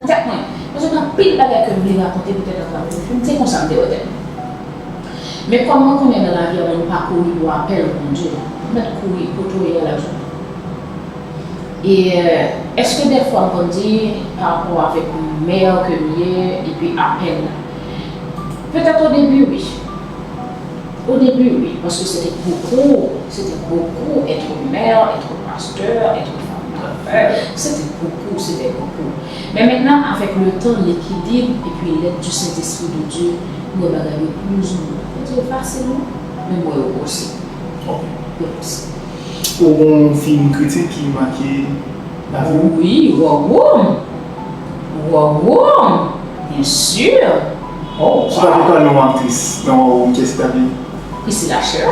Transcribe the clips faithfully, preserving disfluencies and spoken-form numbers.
tèt mwen. Paske gen anpil bagay ke m vle rakonte poutèt atrape yon fim, se konsa m te wè tèt mwen. Men kòm mwen konnen nan lavi a, moun pa kouri pou apèl Bondye, ou mèt kouri kote w ye a lajounen. E èske dèfwa m konn di, parapò avèk mè ke m ye, epi apèl la? Petèt o debi, wi. O debi, wi, paske c'était beaucoup, c'était beaucoup être mère, être pasteur, être femme d'affaires, c'était beaucoup, c'était beaucoup. Men mentnan, avèk letan, lekilib, epi lèd di Sentespri de Dye, m wè bagay yo plizoumwen, m di yo fasilman, men m wè yo posib. Ok. Yo posib. Ou gon fim kritik ki make lavi w? Wi, War Room. War Room. Byen si. Oh, si w ta pou pale yon aktris nan War Room, kiyès ki ta vle? Priscilla Sher.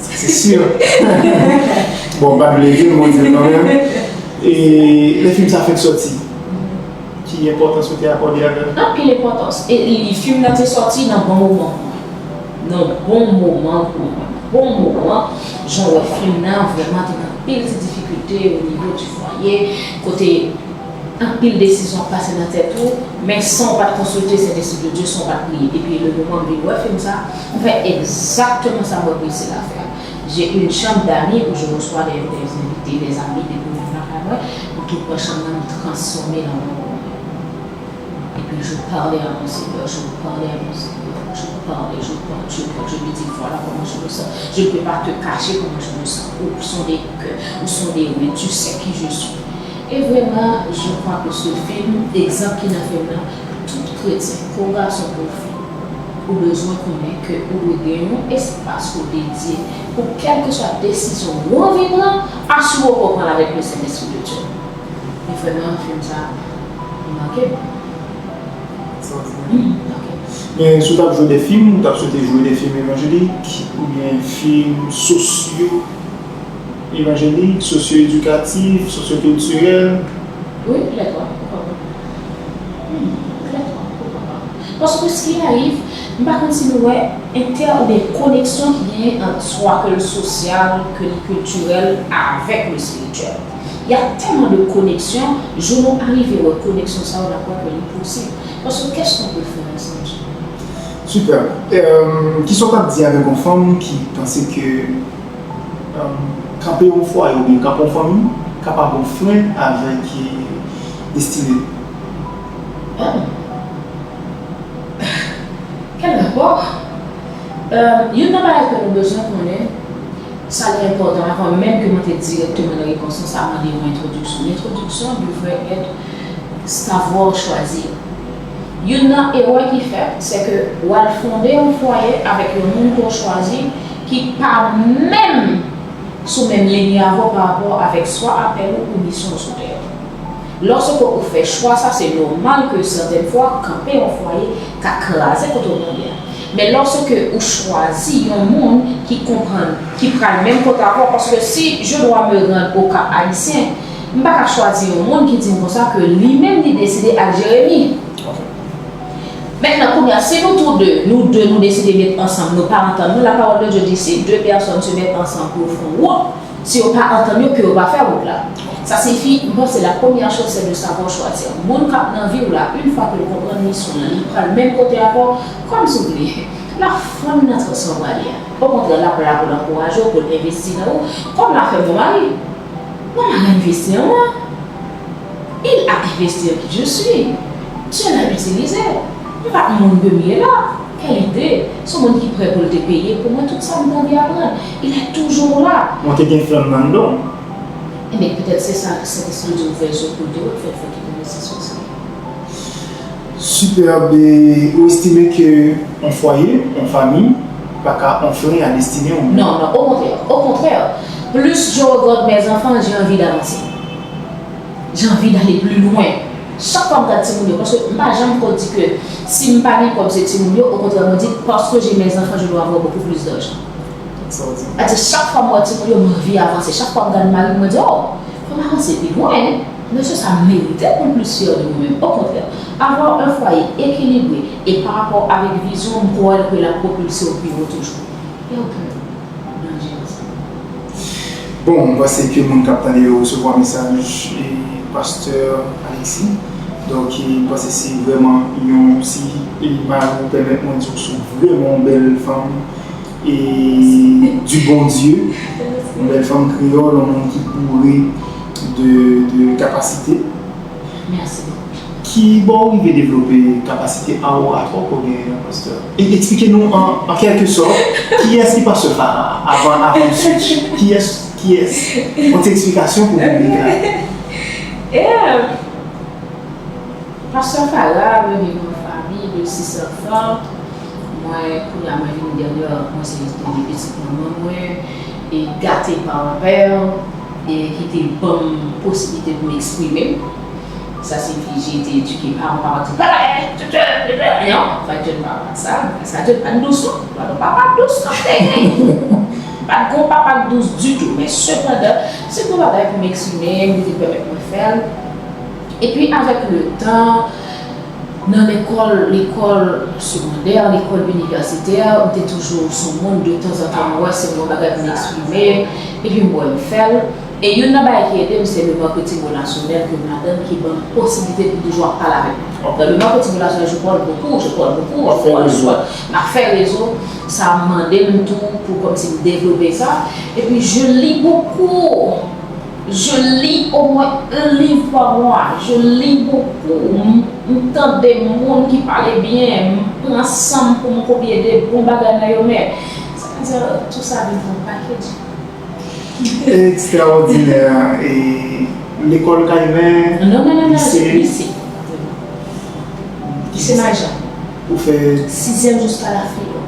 Se si. Bon, m pa t vle di l, mwen di l kanmenm. E lè fim sa fèk sòti, ki enpòtans ou te akòde avè l? Anpil enpòtans. E li, fim nan te sòti nan bon moman pou mwen. Nan bon moman pou mwen. Bon moman, jan w wè fim nan vrèman te gen anpil ti difikilte o nivo di fwaye, kote anpil desizyon ap pase nan tèt ou, men san w pa t konsilte Sentespri de Dye, san w pa t priye. Epi le moman m vin wè fim sa, m fè egzakteman sa m wè Priscilla fè a. J'ai une chambre d'amis où je reçois des, des invités, des amis, depi yo vin lakay mwen, m tou pran chanm nan, m transfòme l an yon moman. Et puis je parlais à mon Seigneur, je parlais à mon Seigneur, je parlais, je parlais, je parlais, je lui dis, voilà comment je me sens. Je ne peux pas te cacher comment je me sens. Ou sonde kè, ou sonde ren, tu sais qui je suis. E vrèman, je crois que ce film, egzanp ki nan fim nan, tout kretyen, ke w gason ke w fi, ou bezwen konnen ke ou dwe gen yon espas ke w dedye pou kèlkeswa desizyon ou anvi pran, asire w ke w pran l avèk le Sentespri de Dye. E vrèman, fim sa, li make m. Ekstraòdinè. Mm, ok. Men si w t ap jwe de fim, ou t ap swete jwe de fim evanjelik oubyen fim sosyo evanjelik, sosyo-edikatif, sosyo-kiltirèl? Wi, lètwa, poukwa pa? Hmm, lètwa, poukwa pa? Paske ce qui arrive, m pa konn si nou wè entè oubyen koneksyon ki genyen ant swa ke l sosyal, ke l kiltirèl avèk le spirityèl. Y a tèlman de koneksyon, jou nou arive wè koneksyon sa yo, n ap wè ke li posib. Paske qu'est-ce qu'on peut faire ensemble? Super. Euh, kisa w t ap di avèk yon fanm ki panse ke, euh, kanpe yon fwaye oubyen kanpe yon fanmi kapab yon fren avèk, euh, destine l? Ah. Quel rapport? Euh, youn nan bagay ke nou bezwen konnen, sa li enpòtan, avan menm ke mwen te dirèkteman nan repons lan, sa mande yon entwodiksyon. L'introduction devrait être savoir choisir. Youn nan erè ki fèt, se ke w al fonde yon fwaye avèk yon moun ke w chwazi ki pa menm sou menm liy avè w parapò avèk swa apèl ou ou misyon w sou tè a. Lòske ou fè chwa sa, se nòmal ke sètèn fwa kanpe yon fwaye ka kraze kote w tande a. Men lòske ou chwazi yon moun ki konprann, ki pral menm kote avè w, paske si je dois me rendre au cas haïtien, m pa ka chwazi yon moun ki di m konsa ke li menm li deside al Jeremi. Mentnan, kounye a, si nou tou de, nou de, nou deside met ansanm, nou pa antann nou, la parole de Dieu dit, si deux personnes se mettent ensemble pour faire route, si yo pa antann yo, ke yo pa fè wout la. Sa siyifi, m panse la première chose, c'est de savoir choisir. Moun k ap nan vi w la, une fois ke l konprann misyon l, li pral menm kote avè w, kòm si w vle, l ap fann nan trans lan w prale a. Okontrè, l ap la pou l ankouraje w, pou l envesti nan ou, kòm l ap fè bon mari. Mon mari a investi en moi. Il a investi en qui je suis. Dieu l'a utilisé. M pa t moun ke m ye la. Quelle idée! Se yon moun ki prè pou l te peye pou mwen tout sa m t anvi aprann. Il est toujours là. Mwen te gen flanm nan anndan w. Ebyen, petèt se sa Sentespri di w fè sou kote w, fè, fè tout envestisyon sa. Superbe. Ou estime ke yon fwaye, yon fanmi, pa ka yon fren a destine w? Non, non, au contraire, au contraire. Plus je regarde mes enfants, j'ai envie d'avancer. J'ai envie d'aller plus loin. Chak fwa m gad timoun yo, paske m pa janm ko di ke si m pa gen kòb se timoun yo, okontrè mwen di, parce que j'ai mes enfants, je dois avoir beaucoup plus d'argent. Sa w di. Sa vle di, chak fwa m wè timoun yo, m anvi avanse. Chak fwa m gad mari m, mwen di, oh, fò m avanse pi lwen. Mesye sa merite pou l plis fyè de ou menm. Okontrè, avoir un foyer équilibré et par rapport avèk vizyon, m kwè ke l ap pwopilse w pi wo toujou. Y a okenn danje nan sa. Bon, m panse ke moun k ap tande yo resevwa mesaj, e, pastè Alexis. Donk, m panse se vrèman yon, si mari w pèmèt mwen di w, se vrèman yon bèl fanm e du bon Dieu, yon bèl fanm kreyòl, yon moun ki boure de, de kapasite. Mèsi bokou. Ki bò w rive devlope kapasite oratwa ke w genyen an, pastè? E eksplike nou an, an kèlke sòt, kiyès ki pastè Farah avan, avan switch? Kiyès, kiyès? Yon ti eksplikasyon pou piblik la. Pastè Farah, mwen vin nan yon fanmi de sis zanfan. Mwen, kounye a, mwen vin dènyè, mwen se dènye pitit manman mwen, e gate pa yon pè, e ki te ban m posiblite pou m eksprime m. Sa siyifi j'ai été éduquée par yon papa ki te di, "Papa, eh, tchè, tchè, tchè, tchè." Non, pa jèn papa sa, sa jèn pa t dous, non. Pa t yon papa dous, non, te gen. Pa t gon papa k dous ditou, men sepandan, se t yon bagay pou m eksprime m, li te pèmèt mwen fè l. Epi, avèk letan, nan lekòl, lekòl segondè, lekòl inivèsitè, m te toujou sou moun, de tanzantan, m wè se yon bagay pou m eksprime m, epi m wè m fè l. E youn nan bagay ki ede m, se le marketing relationnel ke m ladan, ki ban m posiblite pou m toujou ap pale avèk moun. Dans le marketing relationnel, je parle beaucoup, je parle beaucoup, je parle, je parle. M ap fè rezo, sa mande m tou pou kòmsi m devlope sa. Epi, je lis beaucoup. Je lis au moins un livre par mois. Je lis beaucoup. M, m tande moun ki pale byen. M pran san m pou m kopye de bon bagay nan yo, men, sa vle di, tou sa vin fè yon pakèt. Ekstraòdinè. E lekòl Kaymen, non, non, non, non, lise? Lise. Lise Majan. Ou fè sizyèm jiska la filo.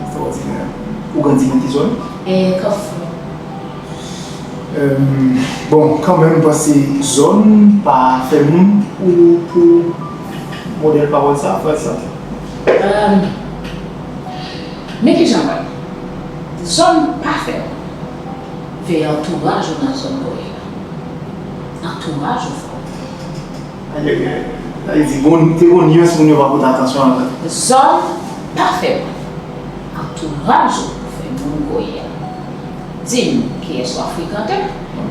Ekstraòdinè. Ou grandi nan ki zòn? E, Kafou. Bon, kanmenm, m panse zòn pa fè moun pou, pou modèl pawòl sa, fraz sa. Men kijan m wè l. Zòn pa fè moun. Veye antouraj ou nan zòn kote w ye a. Antouraj ou fè w. Ayayay. Sa vle di, bon, te gon nyans moun yo pa pote atansyon avè l. Zòn pa fè moun. Antouraj ou pou fè moun kote w ye a. Di m kiyès w ap frekante,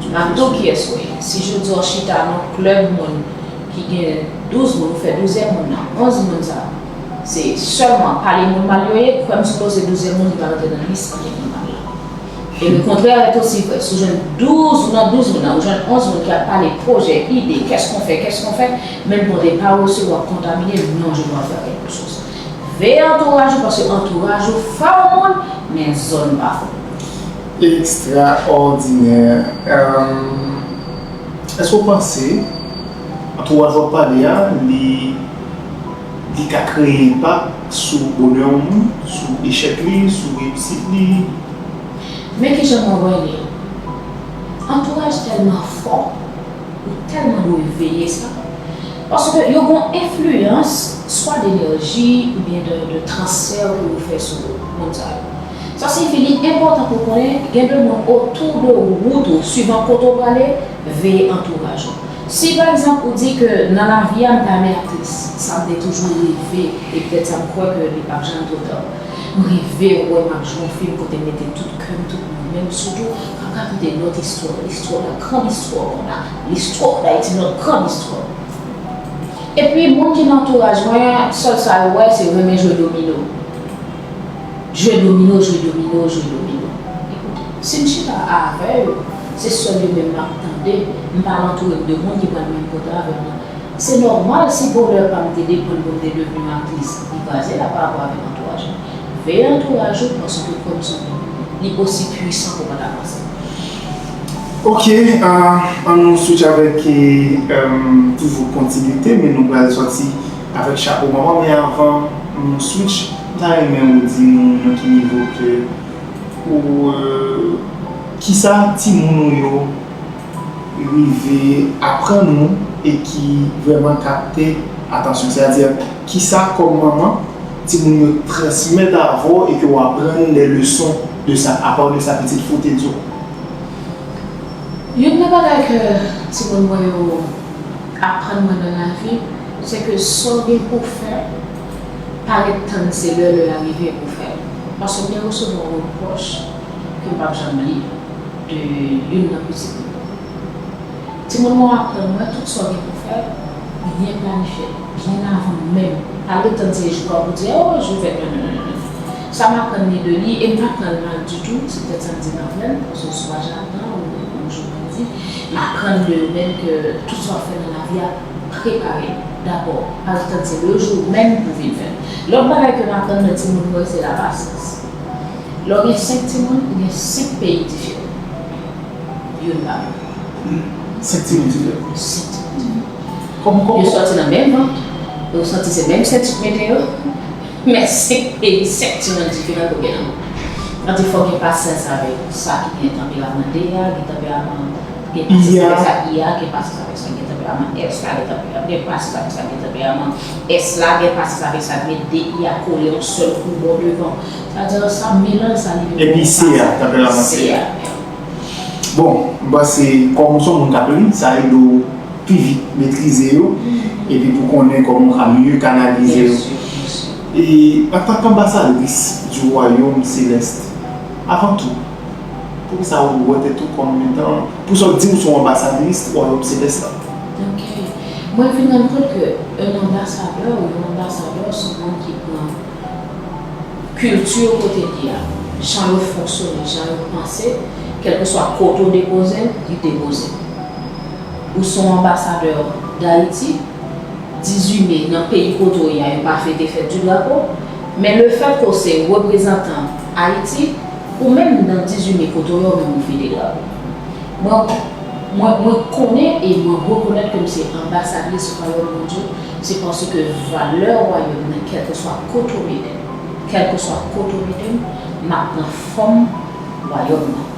m ap di w kiyès ou ye. Si jodi a w chita nan klèb moun ki gen douz moun, ou fè douzèm moun nan, onz moun sa, se sèlman pale moun mal yo ye, kwè m, sipoze douzèm moun li pa rantre nan lis pale moun mal la. E le kontrè est aussi vrai. Si w jwenn douz, ou nan douz moun nan, ou jwenn onz moun ki ap pale pwojè, ide, qu'est-ce qu'on fait, qu'est-ce qu'on fait, men l gon de pawòl sou w ap kontamine, non, je dois faire quelque chose. Veye antouraj ou, paske antouraj ou fè w moun, men zòn pa fè w moun. Ekstraòdinè. Èske w panse antouraj w ap pale a, li, li ka kreye enpak sou bonè yon moun, sou echèk li, sou reyisit li? Men kijan mwen wè li. Antouraj tèlman fò, ou tèlman dwe veye sa. Paske yo gon enfliyans, swa de enèji oubyen de, de transfè ke yo fè sou moun sa yo. Sa siyifi li enpòtan pou konnen gen de moun otou de wout ou, swivan kote w prale, veye antouraj ou. Si, pa egzanp, ou di ke nan lavi a, m ta renmen aktris, sa m te toujou reve, e petèt sa m kwè ke li p ap janm twò ta. M reve wè m ap jwe yon fim kote m mete tout kè m, tout mwen menm, sitou k ap rakonte lòt istwa, listwa, la grande histoire qu'on a, l'histoire d'Haïti, notre grande histoire. Epi, moun ki nan antouraj mwen, sèl sa yo wè, se renmen jwe domino. Jwe domino, jwe domino, jwe domino. Ekoute, si m chita avè yo, se sèl yo menm m ap tande, m pa al antoure m de moun ki pral menm kote avè m nan. Se nòmal si bonè pa m te depann pou m te devni yon aktris, li kraze la pa rapò avèk antouraj mwen. Veye antouraj ou, paske kòm sou li osi pwisan pou w pa ta panse. Ok, ah, an nou switch avèk, eh, em, toujou kontinite, men nou pral sòti avèk chapo manman, men avan nou switch, m ta renmen ou di nou nan ki nivo ke ou, eh, kisa timoun ou yo rive aprann ou e ki vrèman kapte atansyon? Sètadi, kisa kòm manman timoun yo transmèt avè w e ke w aprann de leson de sa, apa de sa pitit fou te di w? Youn nan bagay ke timoun mwen yo aprann mwen nan lavi, se ke sa w gen pou w fè, pa ret tann se lè lè a rive pou w fè l. Paske m te resevwa yon repwòch ke m p ap janm bliye de youn nan pitit mwen. Timoun mwen aprann mwen tout sa w gen pou w fè, Byen planifye l, byen avan menm. Pa ret tann se jou a pou di, o, jou fèt, non, non, non, non, non. Sa m aprann li de li, e m pa pran l mal ditou, se petèt sa m di m aprann, paske swa Jatan ou, ou Jovandi, m aprann de yo menm ke tout sa w ap fè nan lavi a, prepare l dabò. Pa ret tann se le jou menm pou vin fè l. Lòt bagay ke m aprann nan timoun mwen, se lapasyans. Lè w gen senk timoun, ou gen senk peyi diferan. Youn pa menm. Senk timoun diferan. Senk timoun diferan. Kòman, kòman, yo sòti nan menm vant, yo sòti se menm senti k mete yo, men senk peyi, senk timoun diferan ke w gen nan men w. Sa di fò w gen pasyans avèk sa ki gen tanperaman D a, gen tanperaman, gen pasyans avèk sa I a, gen pasyans avèk sa, gen tanperaman S la, gen tanperaman, gen pasyans avèk sa, gen tanperaman S la, gen pasyans avèk sa, met de I a kole yon sèl kou bò devan. Sa di sa melanj sa li vin. Epi C a, tanperaman C a. Bon, m panse kòm ou se yon moun k ap li, sa ede w pi vit metrize yo, epi pou konnen kòman w ka mye kanalize yo. E antanke anbasadris du royaume céleste, avan tou, poukisa ou wè tèt ou kòm etan, pou sa w di ou se yon anbasadris wayòm selès la? Ok. Mwen vin rann kont ke yon anbasadè, yon anbasadè se yon moun ki pran kilti kote li a, jan yo fonksyone, jan yo panse, kèlkeswa kote w depoze l, li depoze l. Ou se yon anbasadè Dayiti, dizuit me nan peyi kote w ye a, yo pa fete fèt di drapo, men lefètke w se reprezantan Ayiti, ou menm nan dizuit me kote w ye a, ou menm ou fete drapo. Mwen, mwen, mwen konnen e mwen rekonèt ke m se anbasadris Wayòm Bondye, se paske valè Wayòm nan, kèlkeswa kote w mete l, kèlkeswa kote w mete m, m ap pran fòm Wayòm nan.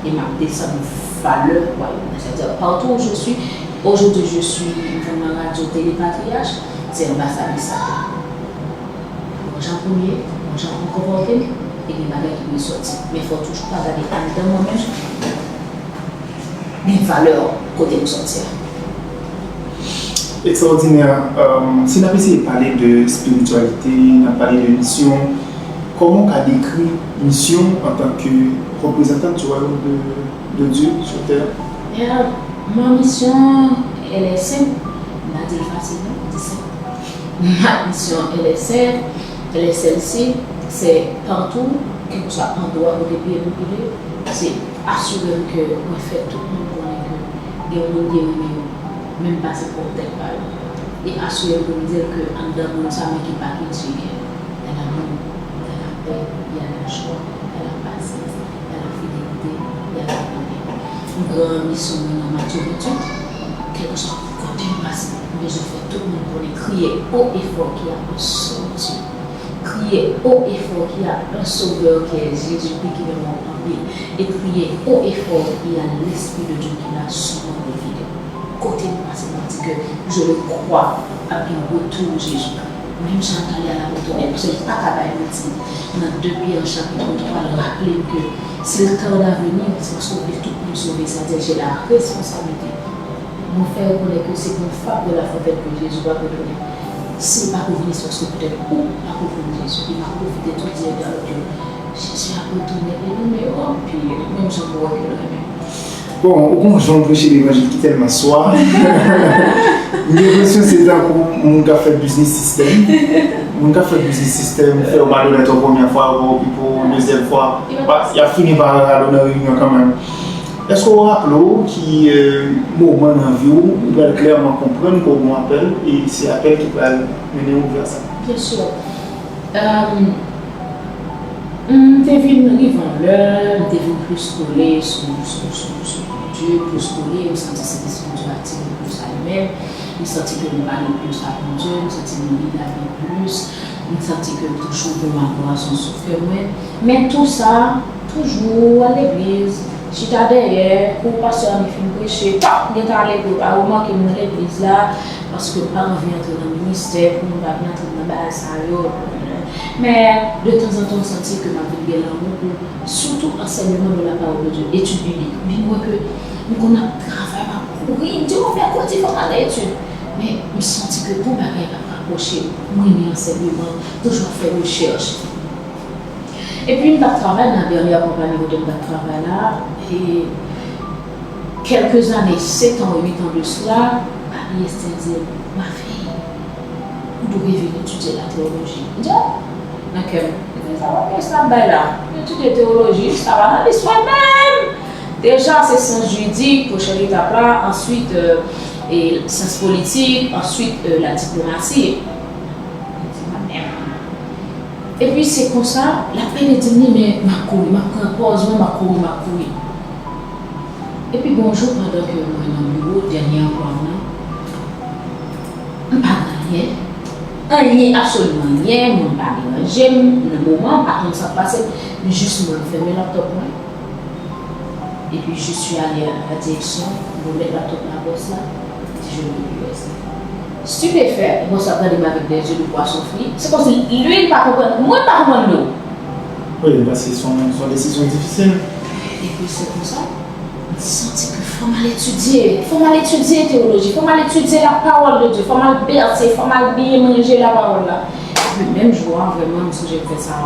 E m ap desann valè Wayòm nan. Sètadi, partout où je suis, aujourd'hui je suis, m jwenn nan radyo Tele Patriyach, se anbasadris sa. Bon jan pou m ye, bon jan pou m konpòte m, e gen bagay ki dwe sòti. Men fò w toujou pa gade anndan mwen menm, gen valè kote m sòti a. Ekstraòdinè. Euh, si n ap eseye pale de espirityalite, n ap pale de misyon, kòman w ka dekri misyon w antanke reprezantant du royaume de, de Dieu sur terre? Yeah, ma mission, elle est simple. M pa di l fasil, non, m di senp. Ma mission, elle est simple, elle est celle-ci, c'est partout, kèlkeswa andwa kote pye m pile, se asire m ke mwen fè tout moun konnen ke gen yon moun ki renmen yo, menm pase pwòp tèt pa yo. E asire m ke m di l ke anndan moun sa, men ki pa kilti gen. Dans l'amour, dans la paix, il y a la joie, il y a la patience, il y a la fidélité, il y a la bonté. M pran misyon mwen nan matirite, kèlkeswa kote m pase, m bezwen fè tout moun konnen, crier haut et fort qu'il y a un seul Dieu. Crier haut et fort qu'il y a un Sauveur qui est Jésus-Christ qui me manque anpil. E kriye haut et fort, il y a l'Esprit de Dieu qui l'a souvent refilé. Kote m pase, m ap di ke je le crois à bien retour Jésus. Menm jan l t ale a, l ap retounen, paske m pa ka bay manti. Nan de Pyè chapit twa, l raple m ke si l tarde à venir, se paske l vle tout moun sove, sa di, j'ai la responsabilité. Mwen fè yo konnen ke se pou yon fap de la fwapèt ke Jezi p ap retounen. Si l pako vini, se paske petèt ou pako jwenn Jezi. E m ap pwofite tou di entènot yo, Jezi ap retounen e renmen yo anpil, menm jan mwen wè ke l renmen m. Bon, ou konn jan w preche levanjil ki tèlman swa. M gen enpresyon se tankou moun k ap fè biznis sistèm. Moun k ap fè biznis sistèm, fè yon padonèt yon premyè fwa, yo pa okipe w yon dezyèm fwa. Y ap fini pa rale w nan reyinyon kanmenm. Èske w raple w ki, euh, moman nan vi w ou pral klèman konprann ke w gen yon apèl, e se apèl ki pral mennen w vè sa? Byen si. Euh, m te vin rive yon lè, m te vin plis kole sou, sou, sou, sou Bondye, plis kole, m santi Sentespri Bondye atire m plis a li menm, m santi ke m pale plis a Bondye, m santi m li Labib plis, m santi ke m toujou gen adorasyon sou kè mwen. Men tou sa, toujou al legliz, chita dèyè, kou pastè a fin preche, pap, gentan ale, pou yo pa remake m nan legliz la, paske m pa anvi antre nan ministè, pou m pa vin antre nan bagay sa yo. Men, de tanzantan, m santi ke m ap vin gen lanmou pou, sitou, ansèyman de la parole de Dieu, etid biblik. M vin wè ke m konn ap travay, m ap kouri, m di, o, mèkredi, fò m al nan etid. Men, m santi ke gon bagay k ap rapwoche m, m renmen ansèyman, toujou ap fè rechèch. Epi m t ap travay nan dènye konpayi kote m t ap travay la, e kèlke zane, sèt an, uit an de sila, papi Esther di m, Ma fille, ou dwe vin etidye la teyoloji. M di, oh, nan kè m, m di, sa pa byen sa ap bay la. M etidye teyoloji, sa pa nan listwa menm. Deja, se syans jiridik, pwochèn etap la, answit, euh, e, syans politik, answit, euh, la diplomasi. M di, mwen menm. Epi se konsa, l ap pede di m li, men m ap kouri, m ap pran pòz mwen, m ap kouri, m ap kouri. Epi gon jou, pandan ke mwen nan biwo, dènye anplwa m nan, m pa gen anyen, anyen, absoliman anyen, moun pa deranje m, nan moman, m pa konn sa k pase, men jis mwen, m fèmen laptòp mwen. Epi, je suis allé à la direction, mwen met laptop la bòs la, di je veux le U S D. Stupéfait, bòs la gade m avèk des yeux de poisson frit. Se kòmsi li, li pa konprann, mwen pa konprann nou. Wi, paske se yon, se yon desizyon difisil. Epi se konsa, m santi ke fò m al etidye, fò m al etidye teyoloji, fò m al etidye la parole de Dieu, fò m al bèse, fò m al byen manje la parole la. Epi menm jou a, vrèman, m sonje m fè sa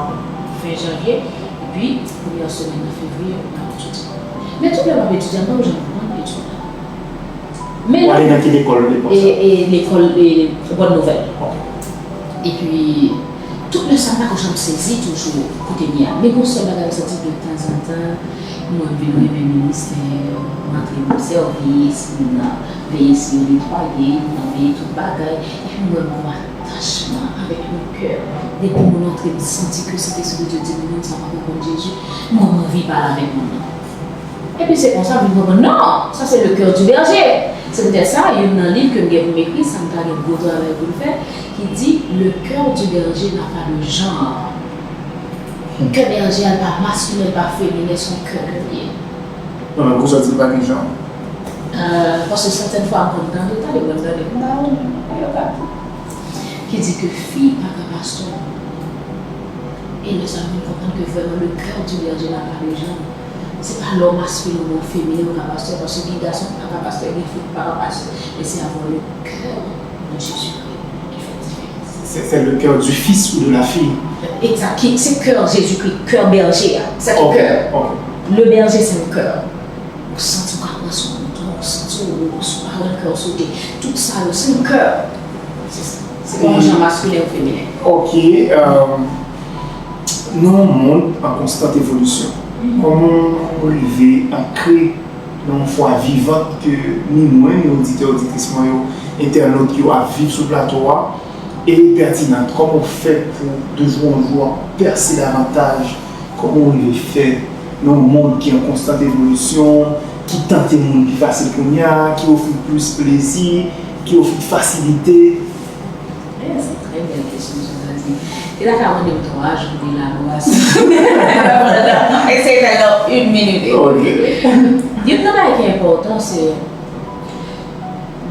fen janvye. Epi, premyè semèn nan fevriye, m al etidye. Men tout lè m ap etidye, m pa janm konprann etid la. Men w ale nan ki lekòl ou te pran sa? E, e, lekòl, e, Bòn Nouvèl. Ok. Epi, tout lè sa, m pa janm sezi toujou kote m ye a. Men gon sèl bagay m santi de tanzantan, mwen vin renmen ministè, m antre nan sèvis, m nan veye si yo netwaye, m nan veye tout bagay. Epi m wè m gon atachman avèk yon kè. Depi moun antre, m santi ke Sentespri de Dye di m, moun sa pa konprann Jezi, mwen, m anvi pale avèk moun nan. Epi se konsa, m vin konprann, non, sa se le cœur du berger. Se poutèt sa, youn nan liv ke m gen pou m ekri, sa m ta gen gwo travay pou m fè, ki di, le cœur du berger n'a pas de genre. Kè bèje a, l pa maskilen, l pa feminen, se yon kè guerrier. Non, men poukisa w di l pa gen jan? Euh, paske sètèn fwa, m konn tande, tande, mwen tande, m pa wè, men yo ka di. Ki di ke fi pa ka pastè. E lè sa, m vin konprann ke vrèman, le cœur du berger n'a pas de genre. Se pa lè w maskilen oubyen w feminen ou ka pastè, paske gen gason ki pa ka pastè, gen fi ki pa ka pastè. Men se avoir le cœur de Jésus-Christ ki fè diferans. C'est, c'est le cœur du fils ou de la fille? Egzak, ki, se kè Jezikri, kè bèje a. C'est ton cœur. Ok, ok. Le berger, c'est le cœur. Ou santi w ka pran swen mouton, ou santi w, ou sou pawòl kè w sote. Tout sa yo, se yon kè. Se sa. Se pa yon jan maskilen ou feminen. Ok, euh, nan yon mond an konstant evolisyon, kòman w rive ankre nan yon fwa vivant ke ni mwen, ni oditè, oditris mwen yo, entènot yo ap viv sou plato a, e pètinant? Kòman w fè pou, de jou an jou, pèse davantaj? Kòman w rive fè nan yon mond ki an konstant evolisyon, ki tante moun pi fasil kounye a, ki ofri plis plezi, ki ofri fasilite? Eh, se trè bèl kesyon, Jonathan. Li ta ka mande m twa jou de elaborasyon. Eseye fè l nan yon minit. Ok. Youn nan bagay ki enpòtan, se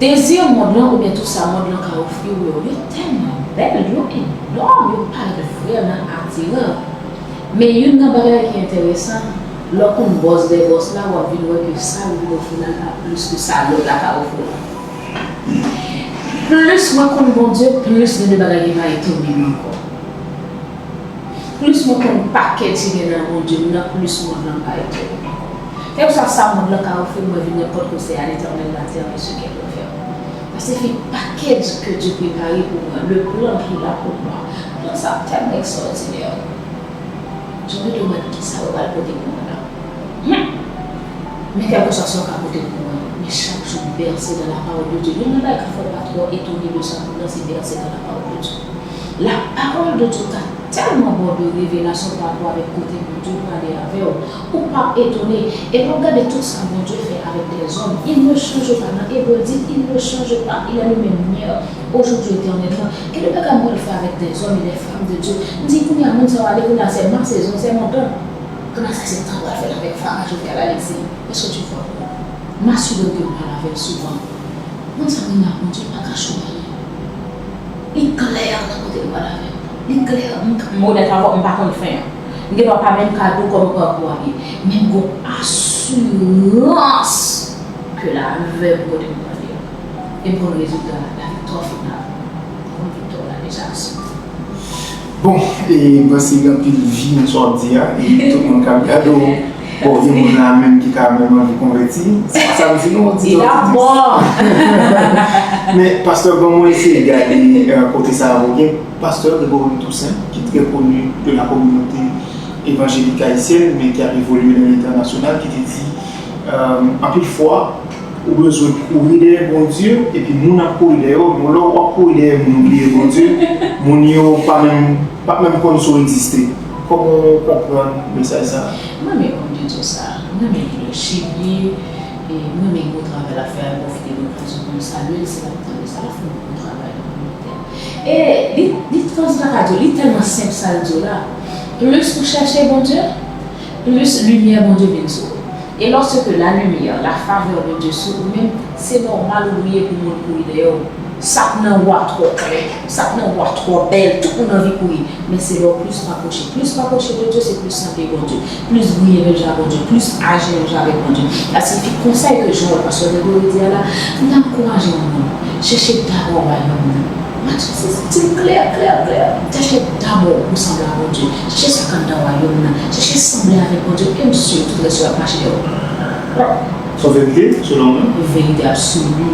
dezi mond lan oubyen tout sa mond lan ka ofri w yo, yo tèlman bèl, yo enòm, yo parèt vrèman atiran. Men youn nan bagay ki enteresan, lè w konn bòs dè bòs la, w ap vin wè ke sa yo vin ofri la, l pa plis ke sa lòt la ka ofri la. Plis mwen konn Bondye, plis gen de bagay ki pa etone m ankò. Plis mwen konn pakèt ki gen nan Bondye m nan, plis mond lan pa etone m ankò. Kèlkeswa sa mond lan ka ofri m, mwen vin wè pòt kote a, L'Éternel va dire, mais ce qu'elle veut faire. Paske gen pakèt ke Dye prepare pou mwen, le plan qu'il a pour moi. Plan sa tèlman ekstwòdinè. Jan de domèn, kisa yo pral pote pou mwen la? Hmm. Men kèlkeswa sa yo ka pote pou mwen, men chak jou bèse dans la parole de Dieu. Youn nan bagay k ap fè w pa twò etone de sa moun nan, se bèse dans la parole de Dieu. La parole de Dieu ka tèlman ba w de revelasyon pa rapò avèk kote Bondye prale avè w, ou p ap etone. E lè w gade tout sa Bondye fè avèk dèzòm, il ne change pas. Nan Ebre di, il ne change pas, il est le même hier, aujourd'hui, éternellement. Gen de bagay mwen fè avèk dèzòm e dè fanm de Dye. M di, kounye a, moun sa yo ale, kounye a, se ma sezon, se montan. Kounye a, sa se tan pral fè l avèk Farah Jovial Alexis. Èske tu comprends? M asire w ke m pale avè l souvan. Moun sa yo nan Bondye pa kache w anyen. Li klè nan kote l pral avè w. Li klè, m, m onèt avè w, m pa konn fen an. M gendwa pa menm ka di w kòman pakou a ye. Men m gon asirans ke l avè m kote m prale a. E m konn rezilta a, la viktwa final. M konn viktwa la deja. Bon, e m panse gen anpil vi nan sa w ap di a, e tout moun k ap gade w, Bon, gen moun la menm ki ka menm anvi konvèti. Se pa sa m di non, oditè, oditris. Men, pastè, bon, mwen eseye gade, euh, kote sa a, gen pastè Grégory Toussaint, ki trè koni de la kominote evanjelik ayisyèn, men ki ap evolye nan lentènasyonal, ki te di, euh, anpil fwa, ou bezwen kouri dèyè Bondye, epi moun ap kouri dèyè w, bon, lè w ap kouri dèyè moun, ou bliye Bondye, moun yo pa menm, pa menm konn si w egziste. Kòman w konprann mesaj sa a? Mwen renmen kòm di sa, mwen renmen leadership li, e mwen renmen gwo travay l ap fè a, m pwofite de okazyon pou m salye l, si l ap tande sa, l ap fè yon gwo travay nan kominote a. E li, li trans, m ta ka di w, li tèlman senp sa l di w la. Plis ou chèche Bondye, plis limyè Bondye vin sou ou. Et lorsque la lumière, la faveur de Dieu sur ou menm, se nòmal ou bliye pou moun kouri dèyè w. Sa k nan ou a twò klè, sa k nan ou a twò bèl, tout moun anvi kouri. Men se lè w plis rapwoche. Plis rapwoche de Dye, se plis sanble Bondye. Plis briye menm jan ak Bondye, plis aji menm jan avèk Bondye. Sa siyifi konsèy ke Jean Paul Pastor Gregory di a la, m ta ankouraje yon moun, chèche dabò wayòm nan. Matye se ti klè, klè, klè. Chèche dabò pou sanble a Bondye. Chèche sa k anndan wayòm nan. Chèche sanble avèk Bondye. E m si tout rès yo ap mache dèyè w. Se yon verite, selon mwen. Verite absoli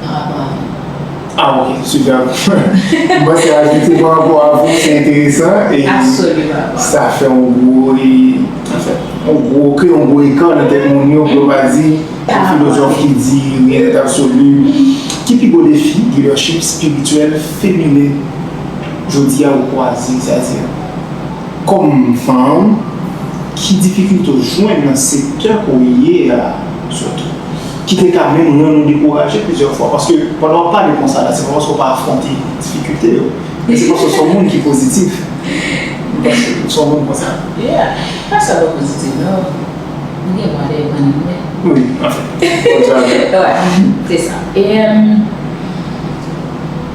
pa rapò avè m. Ah, ok, super. Mwen se ajoute pa rapò avè w, se enteresan. E sa fè yon gwo, e, anfen, yon gwo, kreye yon gwo ekran nan tèt moun yo, pou yo pa di, yon filozòf ki di rien n'est absolu. Ki pi gwo defi lidèchip espirityèl feminen jodi a ou kwaze, sètadi kòm fanm, ki difikilte w jwenn nan sektè ke w ye a, sitou, ki te ka menm rann ou dekouraje plizyè fwa? Paske pandan w ap pale konsa la, se pa paske w pa afwonte difikilte yo, men se paske w se yon moun ki pozitif. Paske w se yon moun konsa. Yeah. Pa sèlman pozitif, non. M gen mwa dèyè m annik mwen. Wi, anfen. Wi, se sa. E, em,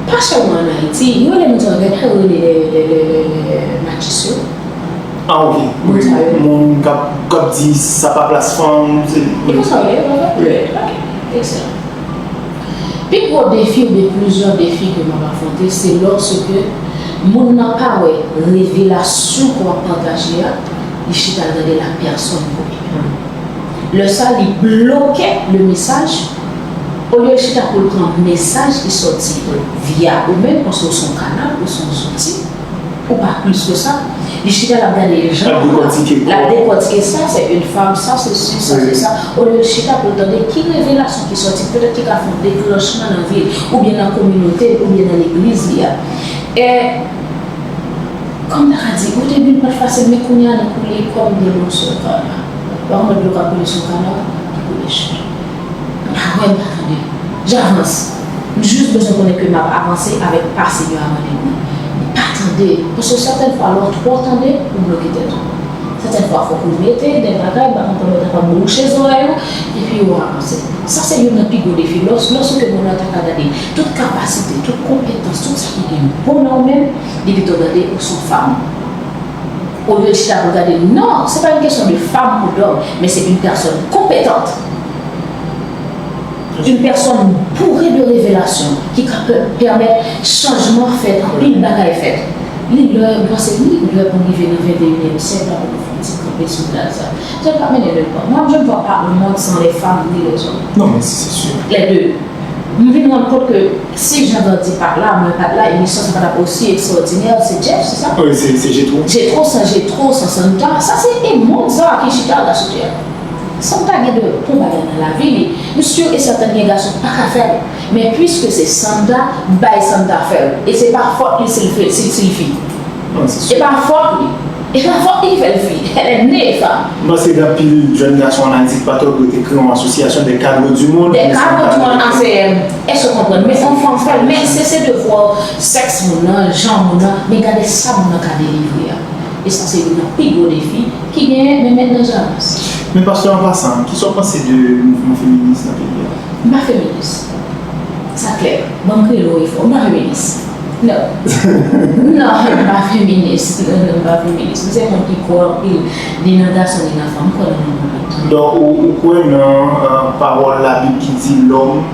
pa sèlman ann Ayiti, yo rele moun sa yo, gen tan yo rele lè, lè, lè, lè, lè matchis yo. Ah, ok. Wi, moun k ap, k ap di sa pa plas fanm, se... E konsa w ye, wi, wi, wi. Ok, ekselan. Pi gwo defi oubyen plizyè defi ke m ap afwonte, se lòske moun nan pa wè revelasyon ke w ap pataje a, li chita l gade lapèsòn pou li menm. Lè sa, li bloke le mesaj, olye l chita pou l pran mesaj ki sòti via ou menm, paske w se yon kanal, ou se yon zouti, ou pa plis ke sa. Li chita, l ap gade jan, l ap dekòtike sa, se yon fanm, sa, se si, sa, se sa. Olye l chita pou l tande ki revelasyon ki sòti, petèt ki ka fè yon deklanchman nan vi l, oubyen nan kominote l, oubyen nan legliz li a. E, kòm m ta ka di, odebi, l pa t fasil, men kounye a, nou koule kòm dlo sou yon kana. W ap wè dlo k ap koule sou yon kana, ki koule chè. M pa wè, m pa tande. J'avance. M jis bezwen konnen ke m ap avanse avèk pa Senyè a mande m nan. M pa tande. Paske sètèn fwa, lè w twò tande, ou bloke tèt ou. Sètèn fwa, fòk ou mete de bagay, m pa konn kòman w ta kapab bouche zòrèy ou, epi ou avanse. Sa se youn nan pi gwo defi. Lòs-, lòske moun nan ta ka gade tout kapasite, tout konpetans, tout sa ki gen bon nan ou menm, li pito gade ou se yon fanm. Olye l chita pou l gade, non, se pa yon kesyon de fanm ou dòm, men se yon pèsòn konpetan, yon pèsòn boure de revelasyon ki ka pè-, pèmèt chanjman fèt, anpil bagay fèt. Li lè, m panse li lè pou n rive nan venteyinyèm syèk la pou nou fè yon ti kanpe sou blaz la. Sa pa mennen nèlpò. Moi, je ne vois pas un monde sans les femmes ni les hommes. Non, mais c'est sûr. Les deux. M vin rann kont ke si Jean Gardy pa t la, mwen pa t la, emisyon sa pa t ap osi ekstraòdinè, se Jeff, se sa? Wi, se, se Jetro. Jetro san, Jetro san Santa, sa se e mond sa ki chita la sou tè a. Santa gen de bon bagay nan lavi li. M si e sèten gen gason pa ka fè l. Men piske se Santa, bay Santa fè l. E se pa fòt li si l fè, si, si l fi. Non, se si. E pa fòt li. E pa fòt li ki fè l fi. Elle est née femme. M panse gen anpil jèn gason ann Ayiti ki pa t regrete kreye yon association des cadres du monde. Des cadres du monde, A C M. Èske w konprann? Men yon fanm fè l. Men se, se devwa sèks moun nan, jan moun nan. Men gade sa moun nan ka delivre a. E sa se youn nan pi gwo defi ki genyen, men mentnan jan avans. Men pastè, an pasan, kisa w panse de mouvman feminis nan peyi a? M pa feminis. Sa klè. Ban m kriye l wo e fò. M pa feminis. Non. Non, m pa feminis. Non, non, m pa feminis. M se moun ki kwè anpil, ni nan gason, ni nan fanm. M kwè nan moun konpletan. Donk, ou, ou kwè nan, euh, pawòl Labib ki di l'homme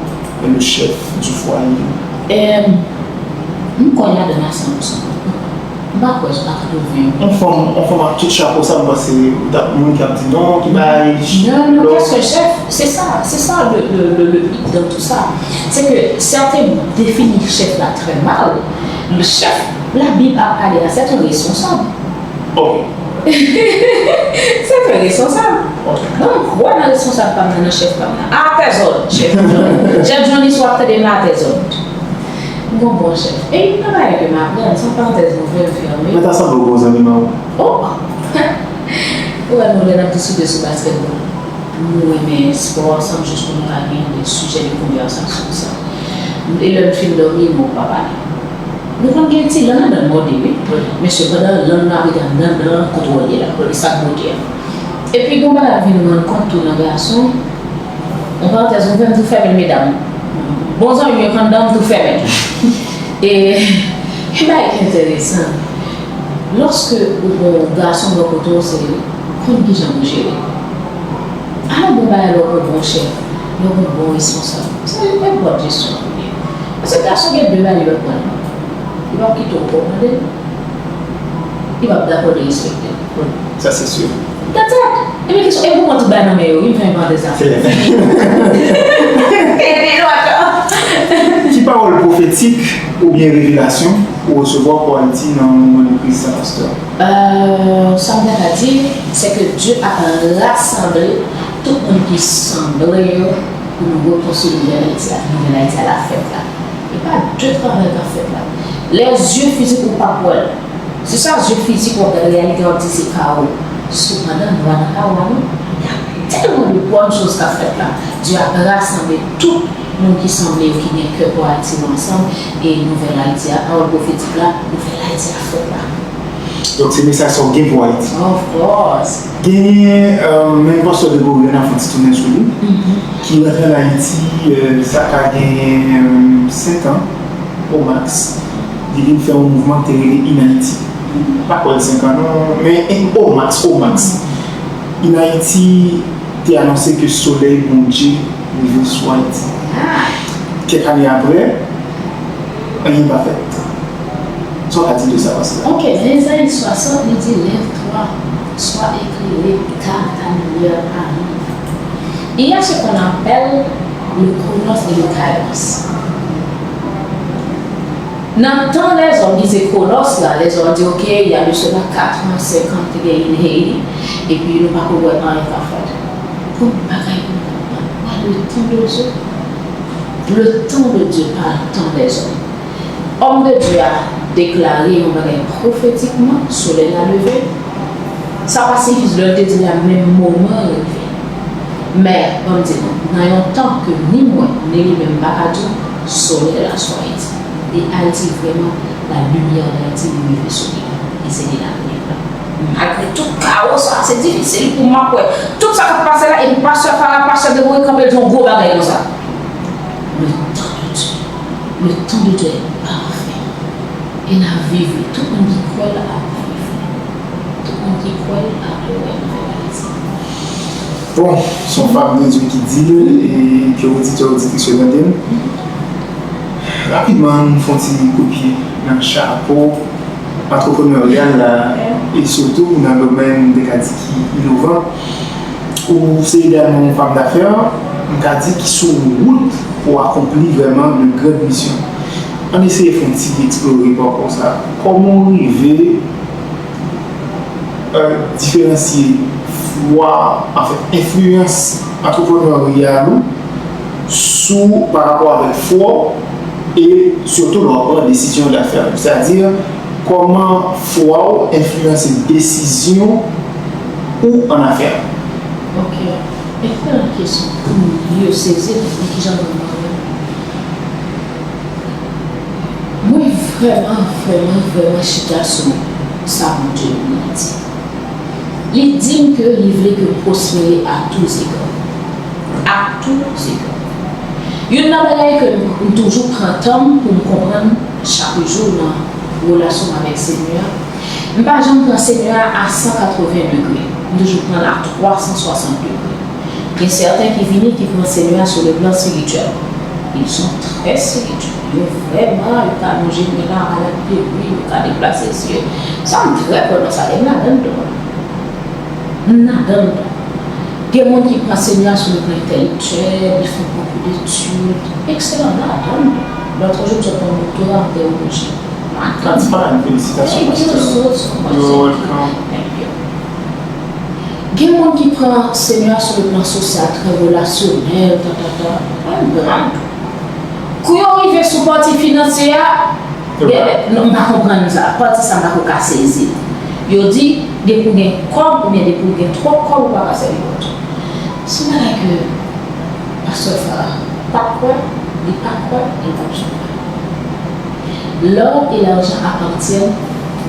est le chef du foyer? Em, m kwè ladan l a san pou san. M pa kwè sou katreven. On fanm, on fanm ak tout chapo sa, m panse ou t ap moun ki ap di non, ki bay. Non, non, qu'est-ce que chef? C'est ça, c'est ça le, le, le, le hic dans tout ça. C'est que certains définissent chef là très mal. Le chef, la Bible a parlé à certains responsables. Ok. C'est très responsable. Bon, m kwè nan responsab pa m nan, nan chèf pa m nan. Atè zòd, chèf Johnny. Chèf Johnny, si w ap tande m la, atè zòd. M gon bon chèf. E youn nan bagay ke m aprann, se yon parantèz m ouvè, m fèmen. Mwen ta sanble w gon zanmi m an ou. Oh! Ou wè nou lè n ap diskite sou baskètbòl. Nou renmen spò ansanm jis pou nou ka gen de sijè de konvèsasyon ansanm. E lè n fin dòmi, nou pa pale. Nou konn gen ti lang anndan n mòde wi, men sepandan lang nou ap rete anndan dan kote w ye la, e sa k bote a. Epi gon bagay m vin rann kont tou nan gason, yon parantèz ouvè m tou fèmen l medam, bon zanmi m yo k anndan m tou fèmen l. E yon bagay ki enteresan, lòske ou gon gason bò kote w se konn kijan pou jere. Alò gon bagay lè w gon bon chèf, lè w gon bon responsab, se nenpòt jesyon pou li. Paske gason gen de bagay li p ap pran li p ap kite w kòmande l, li p ap dakò derespekte l. Sa se si. That's it. Ebyen kesyon, e pou mwen tout bagay nan men yo wi, m fèmen parantèz la. Fini. Fini lòt. Ki pawòl pwofetik oubyen revelasyon ou resevwa pou Ayiti nan moman de kriz sa, pastè? Sa m ta ka di, se ke Dye ap rasanble tout moun ki sanble yo pou nou rekonstwi nouvèl Ayiti a, nouvèl Ayiti a l ap fèt la. E pa de travay k ap fèt la. Lè zye fizik ou p ap wè l. Se sa zye fizik w ap gade reyalite w ap di se kawo. Sepandan nou pa nan kawo a non. Y a tèlman de bòn choz k ap fèt la. Dye ap rasanble tout moun ki sanble yo ki gen kè pou Ayiti yo ansanm e nouvèl Ayiti a, pawòl pwofetik la, nouvèl Ayiti ap fèt la. Donk se mesaj sa w gen pou Ayiti. Of course. Genyen, menm pastè Gregory an ap fè yon ti tounen sou li, ki rantre ann Ayiti, sa ka gen senk an, o max, li vin fè yon mouvman ki te rele In Haiti. M pa kwè l senk an non, men o max, o max. In Haiti te anonse ke solèy Bondye rive sou Ayiti. Kèk ane apre, anyen pa fèt. Sa w ka di de sa, pastè? Ok, nan Ezayi swasant, li di, lève-toi, sois éclairé, car ta lumière arrive. Il y a ce qu'on appelle le chronos et le kairos. Nan tan lèzòm ki se chronos la, lèzòm di, ok, il y a de cela quatre ans, cinq ans, te gen In Haiti, epi nou pa ko wè anyen pa fèt. Pou bagay pou nou konprann, wè le temps de Dieu. Le temps de Dieu pa tan lèzòm. Òm de Dye a deklare yon bagay pwofetikman, solèy la leve. Sa pa siyifi lè l te di l la menm moman an rive. Men, ban m di nou, nan yon tan ke ni mwen, ni li menm pa ka di w, solèy la sou Ayiti. E Ayiti vrèman, la lumière d'Haïti li rive sou li. E se li la premye pla. Malgre tout kawo sa, se difisil pou m ap wè tout sa k ap pase la, epi pastè Fara, pastè Debore kanpe l di yon gwo bagay konsa. Le temps de Dieu, le temps de Dieu est parfait. E n a viv li. Tout moun ki kwè l ap viv li. Tout moun ki kwè l ap wè nouvèl Ayiti. Bon, se yon fab de Dye ki di l e ke oditè oditris yo tande l. Rapidman, nou fè yon ti kout pye nan chapo antrepreneryal la e sitou nan domèn, m te ka di, ki inovan. Ou se egalman yon fanm dafè, m ka di, ki sou wout pou akonpli vrèman de grand misyon. Ann eseye fè yon ti eksplore pawòl sa. Kòman w rive diferansye fwa, anfen, enfliyans antrepreneryal ou sou, pa rapò avèk fwa w e sitou lè w ap pran desizyon dafè. Sètadi, kòman fwa w enfliyanse desizyon ou an afè? Ok. Ekselan kesyon pou m mye sezi l, men kijan pou m pale? Mwen vrèman, vrèman, vrèman chita sou sa Bondye di. Li di m ke li vle ke m pwospere à tous égards. À tous égards. Youn nan bagay ke m toujou pran tan m pou m konprann chak jou nan relasyon m avèk Senyè a, m pa janm pran Senyè a a san katreven degre. M toujou pran l a twa san swasant degre. Gen sèten ki vini ki pran Senyè a sou le plan espirityèl. Ils sont très spirituels. Yo vrèman, yo ka lonje men la, malad geri, yo ka deplase zye. Sa m trè kwè nan sa, e m ladan l tou. M ladan l tou. Gen moun ki pran Senyè a sou le plan entèlektyèl, li fè bonkou detid, ekselan, m ladan l tou. Lòt jou, m sot pran doktora an teyoloji. M ladan l tou. Felisitasyon, pastè. Thank you so, so much. You're welcome. Thank you. Gen moun ki pran Senyè a sou le plan sosyal, trè relasyonèl, ta, ta, ta. Mwen, m pran tou. Kou yo rive sou pati finansye a, non, m pa konprann sa. Pati sa, m pa ko ka sezi. Yo di, depi w gen kòb, oubyen depi w gen twòp kòb, ou pa ka sèvi Bondye. Se yon bagay ke pastè Farah pa kwè, li pa kwè, e l p ap janm kwè. L'or et l'argent appartiennent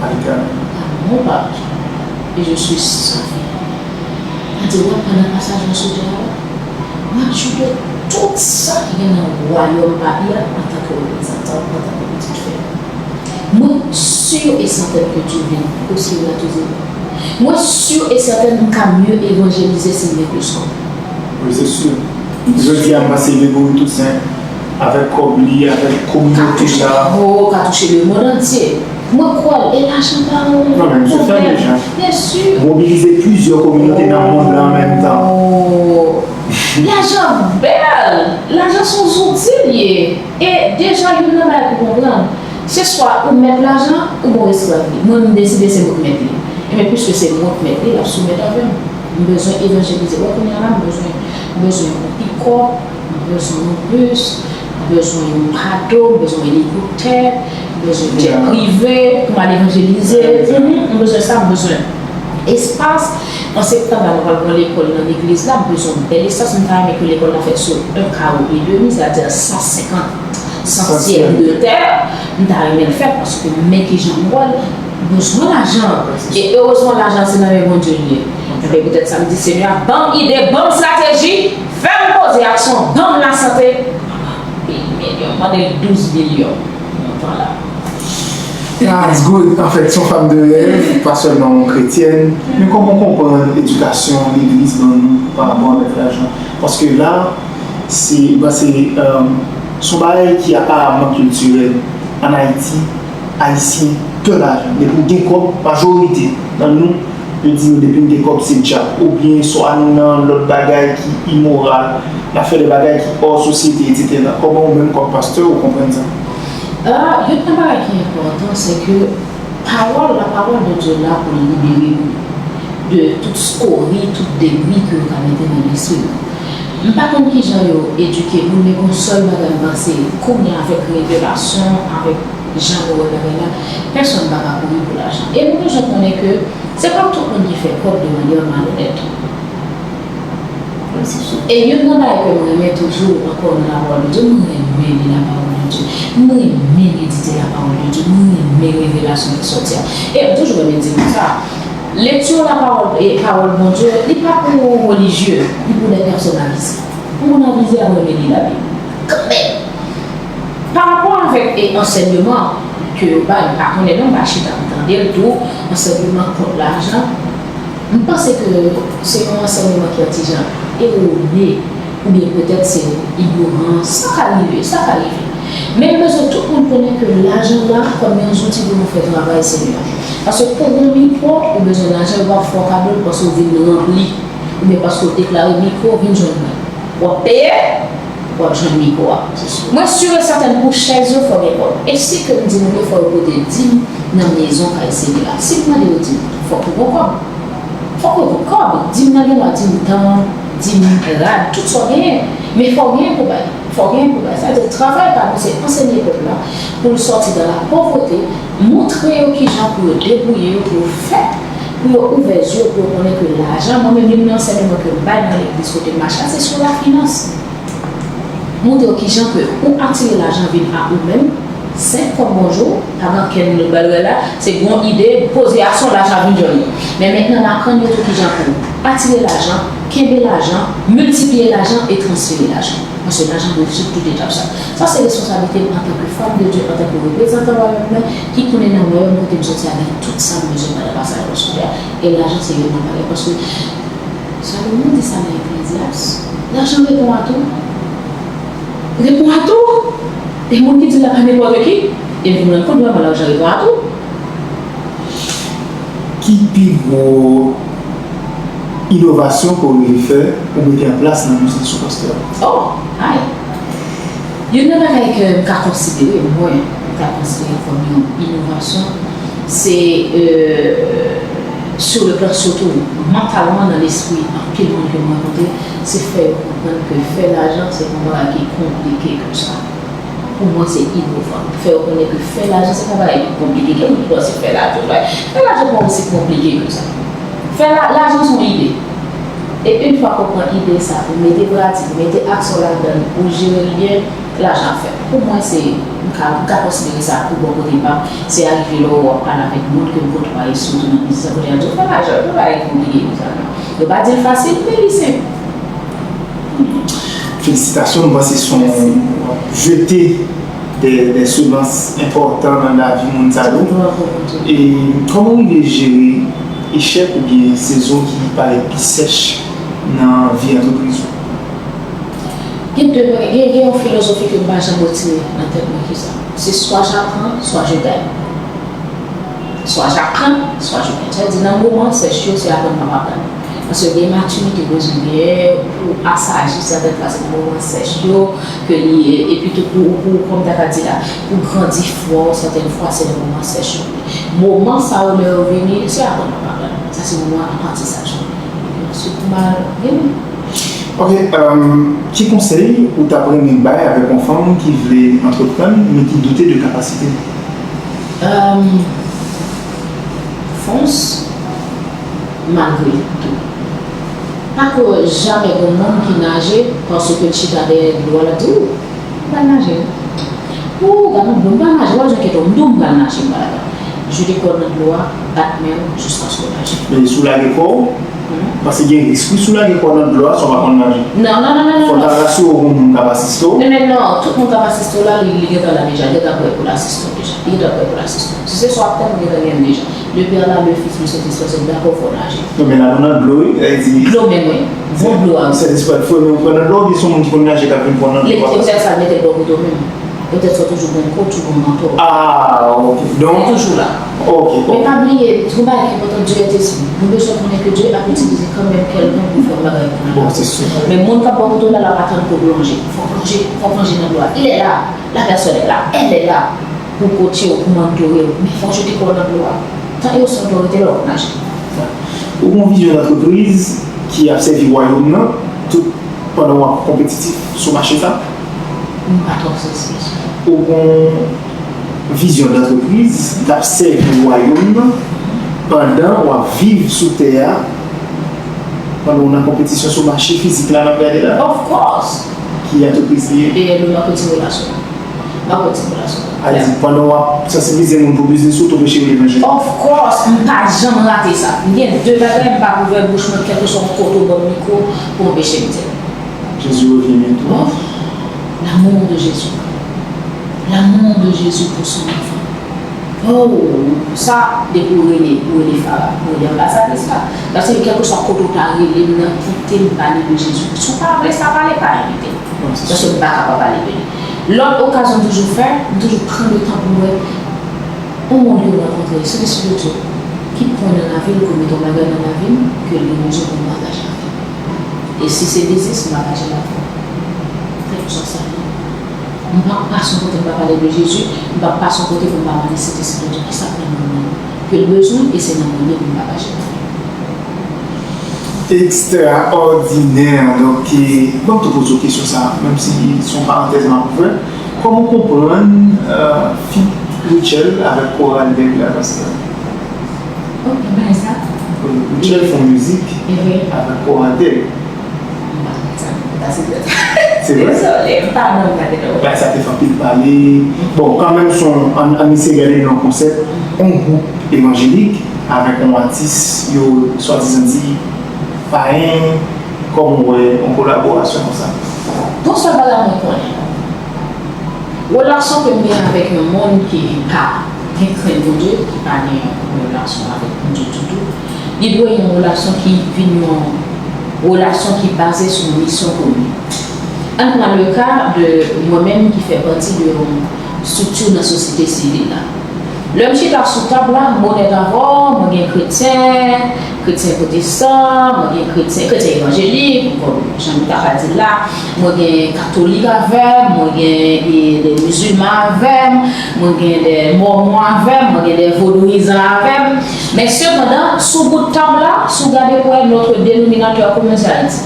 à mon Père, et je suis sa fille. Sa di, w ap pran nan pasaj mwen sou tè a la, m ap jwenn tout sa ki gen nan wayòm Papi a antanke reprezantan, antanke pitit fè. Mwen si e sètèn ke Dye vle posede a toujou. Mwen si e sètèn m ka mye evanjelize si m gen plis kòb. Wi, se si. Jodi a, m panse Gregory Toussaint, avèk kòb li, avèk kominote la. Ka touche, oh, ka touche lemonn antye. Mwen kwè l, e lajan pa yon pwoblèm. Non, men misye fè deja. Byen si. Mobilize plizyè kominote nan mond lan an menm tan. Oh. Lajan bèl. Lajan se yon zouti l ye. E deja, youn nan bagay pou konprann, se swa ou mèt lajan, oubyen w esklav li. Mwen, m deside se mwen k mèt li. Ebyen, piske se mwen k mèt li, l ap soumèt avè m. M bezwen evanjelize. Wè, kounye a la, m bezwen, m bezwen yon pikòp, m bezwen yon bis, m bezwen yon bato, m bezwen yon elikoptè, m bezwen yon jet prive pou m al evanjelize. Mhm, m bezwen sa, m bezwen espas. An septanm la, nou pral gen lekòl nan legliz la, m bezwen yon bèl espas, m ta renmen ke lekòl la fèt sou un carreau et demi, sètadi san senkant santyèm de tè, m ta renmen l fèt, paske men kijan m wè l, m bezwen lajan. E erezman, lajan se nan men Bondye l ye. Ebyen, poutèt sa, m di, Senyè, ban m ide, ban m estrateji, fè m poze aksyon, ban m lasante. Anpil milyon, m mande l douz milyon nan tan la. That's good. Anfèt, se yon fanm de rèv, pa sèlman yon kretyèn. Men kòman w konprann edikasyon legliz ban nou pa rapò avèk lajan? Paske la, se, m panse, um, se yon bagay ki aparamman kiltirèl. Ann Ayiti, Ayisyen pè lajan. Depi w gen kòb, majorite nan nou, yo di nou depi m gen kòb se djab. Oubyen swa nou nan lòt bagay ki imoral, n ap fè de bagay ki hors société, et cetera. Kòman ou menm kòm pastè ou konprann sa? Ah, youn nan bagay ki enpòtan, se ke pawòl, la parole de Dieu la pou l libere nou de tout skori, tout debri ke yo ka mete nan lespri nou. M pa konn kijan yo edike moun, men gon sèl bagay m panse, kounye a avèk revelasyon, avèk jan nou wè bagay la, pèsonn pa ka kouri pou lajan. E nou bezwen konnen ke se pa tout moun ki fè kòb de manyè malonèt. E youn nan bagay ke mwen renmen toujou ankò nan lapawòl de Dye, mwen renmen li lapawòl de Dye. Mwen renmen medite lapawòl de Dye. Mwen renmen revelasyon ki sòti a. E m toujou renmen di nou sa. Lekti lapawòl, e pawòl Bondye, li pa pou relijye, li pou lè pèsonn avize. Pou moun avize a renmen li Labib. Kanmenm! Pa rapò avèk, e, ansèyman ke yo bay, m pa konnen non, m pa chita pou tande l tou, ansèyman kont lajan. M panse ke se yon ansèyman ki yon ti jan erone, oubyen petèt se ignorans. Sa ka rive, sa ka rive. Men m bezwen tout moun konnen ke lajan la kòm yon zouti pou nou fè travay Senyè a. Paske pou gon mikwo, ou bezwen lajan, yo p ap fè w kado l paske w vin ranpli, oubyen paske w deklare mikwo, vin jwenn mwen. W ap peye, w ap jwenn mikwo a. Mwen si e sètèn pou chèz yo, fò gen kòb. E si ke m di moun yo fò yo pote dim nan mezon kay Senyè a. Si m mande yo dim, fòk ou gon kòb. Fòk ou gon kòb. Dim nan gen dwa dim tan, dim rad, tout sa w genyen. Men fò w genyen pou bay. Fò w genyen pou bay. Sa vle di travay pa nou se ansenye pèp la pou l sòti dan la povreté, montre yo kijan pou yo debwouye yo, pou yo fè, pou yo ouvè zye yo, pou yo konnen ke lajan, mwen menm youn nan ansèyman ke m bay nan legliz kote m mache a, se sou lafinans. Montre yo kijan ke ou atire lajan vin a ou menm, senk kòb bonjou, pa gen ankenn lòt bagay la, se gon ide, poze aksyon, lajan vin jwenn ou. Men mentnan n aprann yo tou kijan pou atire lajan, kenbe lajan, miltipliye lajan e transfere lajan. Paske lajan dwe swiv tout etap sa. Sa se responsablite m antanke fanm de Dye, antanke reprezantan wayòm mwen, ki tounen nan wayòm kote m soti a, gen tout sa m bezwen pandan pasaj mwen sou tè a. E lajan se youn nan bagay, paske Salomon di sa nan Eklezyas, lajan reponn a tou. Reponn a tou. E moun ki di l la pa nenpòt ki, e m vin rann kont vrèman lajan reponn a tou. Ki pi gwo inovasyon ke w rive fè ou mete an plas nan mizik sou pastè a? Oh, ay! Youn nan bagay ke m ka konsidere, mwen, m ka konsidere kòm yon inovasyon, se, euh, sur le plan, sitou mantalman, nan lespri anpil moun ke m rankontre, se fè yo konprann ke fè lajan se pa yon bagay ki konplike konsa. Pou mwen, se inovan. Fè yo konnen ke fè lajan, se pa yon bagay ki konplike. Gen moun ki panse fè lajan, fè lajan pa osi konplike ke sa. Fè la, lajan se yon ide. E yon fwa ke w pran ide sa, ou mete pratik, ou mete aksyon ladan l, ou jere l byen, lajan ap fèt. Pou mwen, se, m ka, m ka konsidere sa pou bò kote pa m, se arive lè w ap pale avèk moun ke m kote pa e sitou nan biznis, kote y ap di w fè lajan, se pa yon bagay ki konplike konsa, non. Yo pa di l fasil, men li senp. Felisitasyon, m panse se yon jete de, de semans enpòtan nan lavi moun sa yo. E kòman w rive jere echèk oubyen sezon ki parèt pi sèch nan vi antrepriz ou? Gen de, gen, gen yon filozofi ke m pa janm retire nan tèt mwen ki sa. Se soit j'apprends, soit je gagne. Soit j'apprends, soit je gagne. Sa vle di, nan moman sèch yo, se aprann m ap aprann. Paske gen matirite ou bezwen genyen pou asaji sèten fwa, se nan moman sèch yo ke li ye. Epi tou, pou, pou, kòm ta ka di la, pou grandi fwa w, sèten fwa, se nan moman sèch yo. Moman sa yo, lè yo vini, se aprann m ap aprann. Sa se moman aprantisaj. Epi answit, m al vini. Ok, um, ki konsèy ou t ap renmen bay avèk yon fanm ki vle antreprann, men ki doute de kapasite l? Um, fonce, malgré tout. Pa kwè jamè gen yon moun ki naje paske l chita dèyè dlo a, l ap di, ou, m pral naje. Ou, gade yon dlo, m pral naje, w ap jwenn kèt ou, m di w m pral naje, m pral naje. Jete kò w nan dlo a, bat men w jiskaske w naje. Men si w lage kò w, paske gen risk wi, si w lage kò w nan dlo a san w pa konn naje. Non, non, non, non, non. Fò w ta rasire w gen yon moun k ap asiste w. Non, non, non, tout moun k ap asiste w la, li, li gentan la deja, li gentan prè pou l asiste w deja. Li gentan prè pou l asiste w. Si se sa w ap tann, ou gentan genyen l deja. Le Père, la, le Fils, le Saint-Esprit, se dakò fò w naje. Non, men la nou nan dlo wi, sa vle di. Dlo menm wi. Bon dlo a. Sentespri ap fòme w pran nan dlo, oubyen se yon moun ki konn naje k ap vin pran nan dlo papa? Lektè sa mete l bò kote w menm. Petèt sa w toujou gen yon coach ou gen yon mentor. Ah, ok. Donk, toujou la. Ok, ok. Men pa bliye, yon bagay ki enpòtan, Dye est esprit. Nou bezwen konnen ke Dye ap itilize kanmenm kèlkan pou fè yon bagay pou nou. Bon, se si. Men moun k ap bò kote w la, l ap atann pou w plonje. Fò w plonje, fò w plonje nan dlo a. Il est là. La personne est là. Elle est là. Pou koche w, pou mantore w. Men fò w jete kò w nan dlo a. Tan e osi lontan w rete la, w ap naje. Ou gen yon vizyon dantrepriz ki ap sèvi wayòm nan tout pandan w ap konpetitif sou mache sa? M pa twò sezi kesyon. Ou gen yon vizyon dantrepriz k ap sèvi wayòm nan pandan w ap viv sou tè a, pandan w nan konpetisyon sou mache fizik la n ap gade la? Of course! Ki antrepriz li ye? E nou nan peti relasyon. M ap kontinye la sou. A di, pandan w ap sansibilize moun pou biznis ou, t anpeche yo levanjil. Of course, m pa janm rate sa. M gen de bagay, m pa pou ouvè bouch mwen, kèlkeswa yon kote w ban m mikwo pou anpeche m di l. Jezi revyen byento. Oh, l'amour de Jésus. L'amour de Jésus pour son enfant. Oh, sa, depi w rele, w rele Fara, w rele anbasadris la. Paske kèlkeswa kote w ta rele m nan, kite m pale de Jezi. Si w pa vle sa pale, pa envite m. Paske m pa ka pa pale de li. Lòt okazyon m toujou fè, m toujou pran letan pou m wè yon moun ke m rankontre, se de sou de Dye, ki pwen nan lavi l, ke w mete yon bagay nan lavi m, ke l gen bezwen pou m pataje avè l. E si se biznis, m pataje l avè l. Kèlkeswa sa l ye. M p ap pase yon kote m pa pale de Jezi, m p ap pase yon kote pou m pa mande Sentespri de Dye kisa k nan men l, ke l bezwen, e se nan men l pou m pataje l avè l. Ekstraòdinè. Donk, e, ban m tou poze w kesyon sa a, menm si se yon parantèz m ap ouvè. Kòman w konprann, euh, feat Rutshelle avèk Koral Dèg la konsa? Ok, bagay sa. Rutshelle fè yon mizik avèk Koral Dèg. M pa konn sa, m pa se vre. Se vre? Dezole, m pa nan gade non. Bagay sa te fè anpil pale. Bon, kanmenm, se yon, ann, ann eseye gade nan konsèp, yon gwoup evanjelik avèk yon atis yo swadizan di payen, kòman w wè yon kolaborasyon konsa? Gon sèl bagay mwen konnen. Relasyon ke m gen avèk yon moun ki pa gen krent Bondye, ki pa gen yon relasyon avèk Bondye ditou, li dwe yon relasyon ki vin yon relasyon ki baze sou yon misyon komin. Ann pran le ka de mwen menm ki fè pati de yon estrikti nan sosyete sivil la. Lè m chita sou tab la, m onèt avè w, mwen gen kretyen, kretyen pwotestan, mwen gen kretyen, kretyen evanjelik, kòm jan nou ta ka di l la, mwen gen katolik avè m, mwen gen e, de mizilman avè m, mwen gen de mòmon avè m, mwen gen de vodouyizan avè m. Men sepandan, sou bout tab la, si w gade pou wè notre dénominateur commun se Ayiti.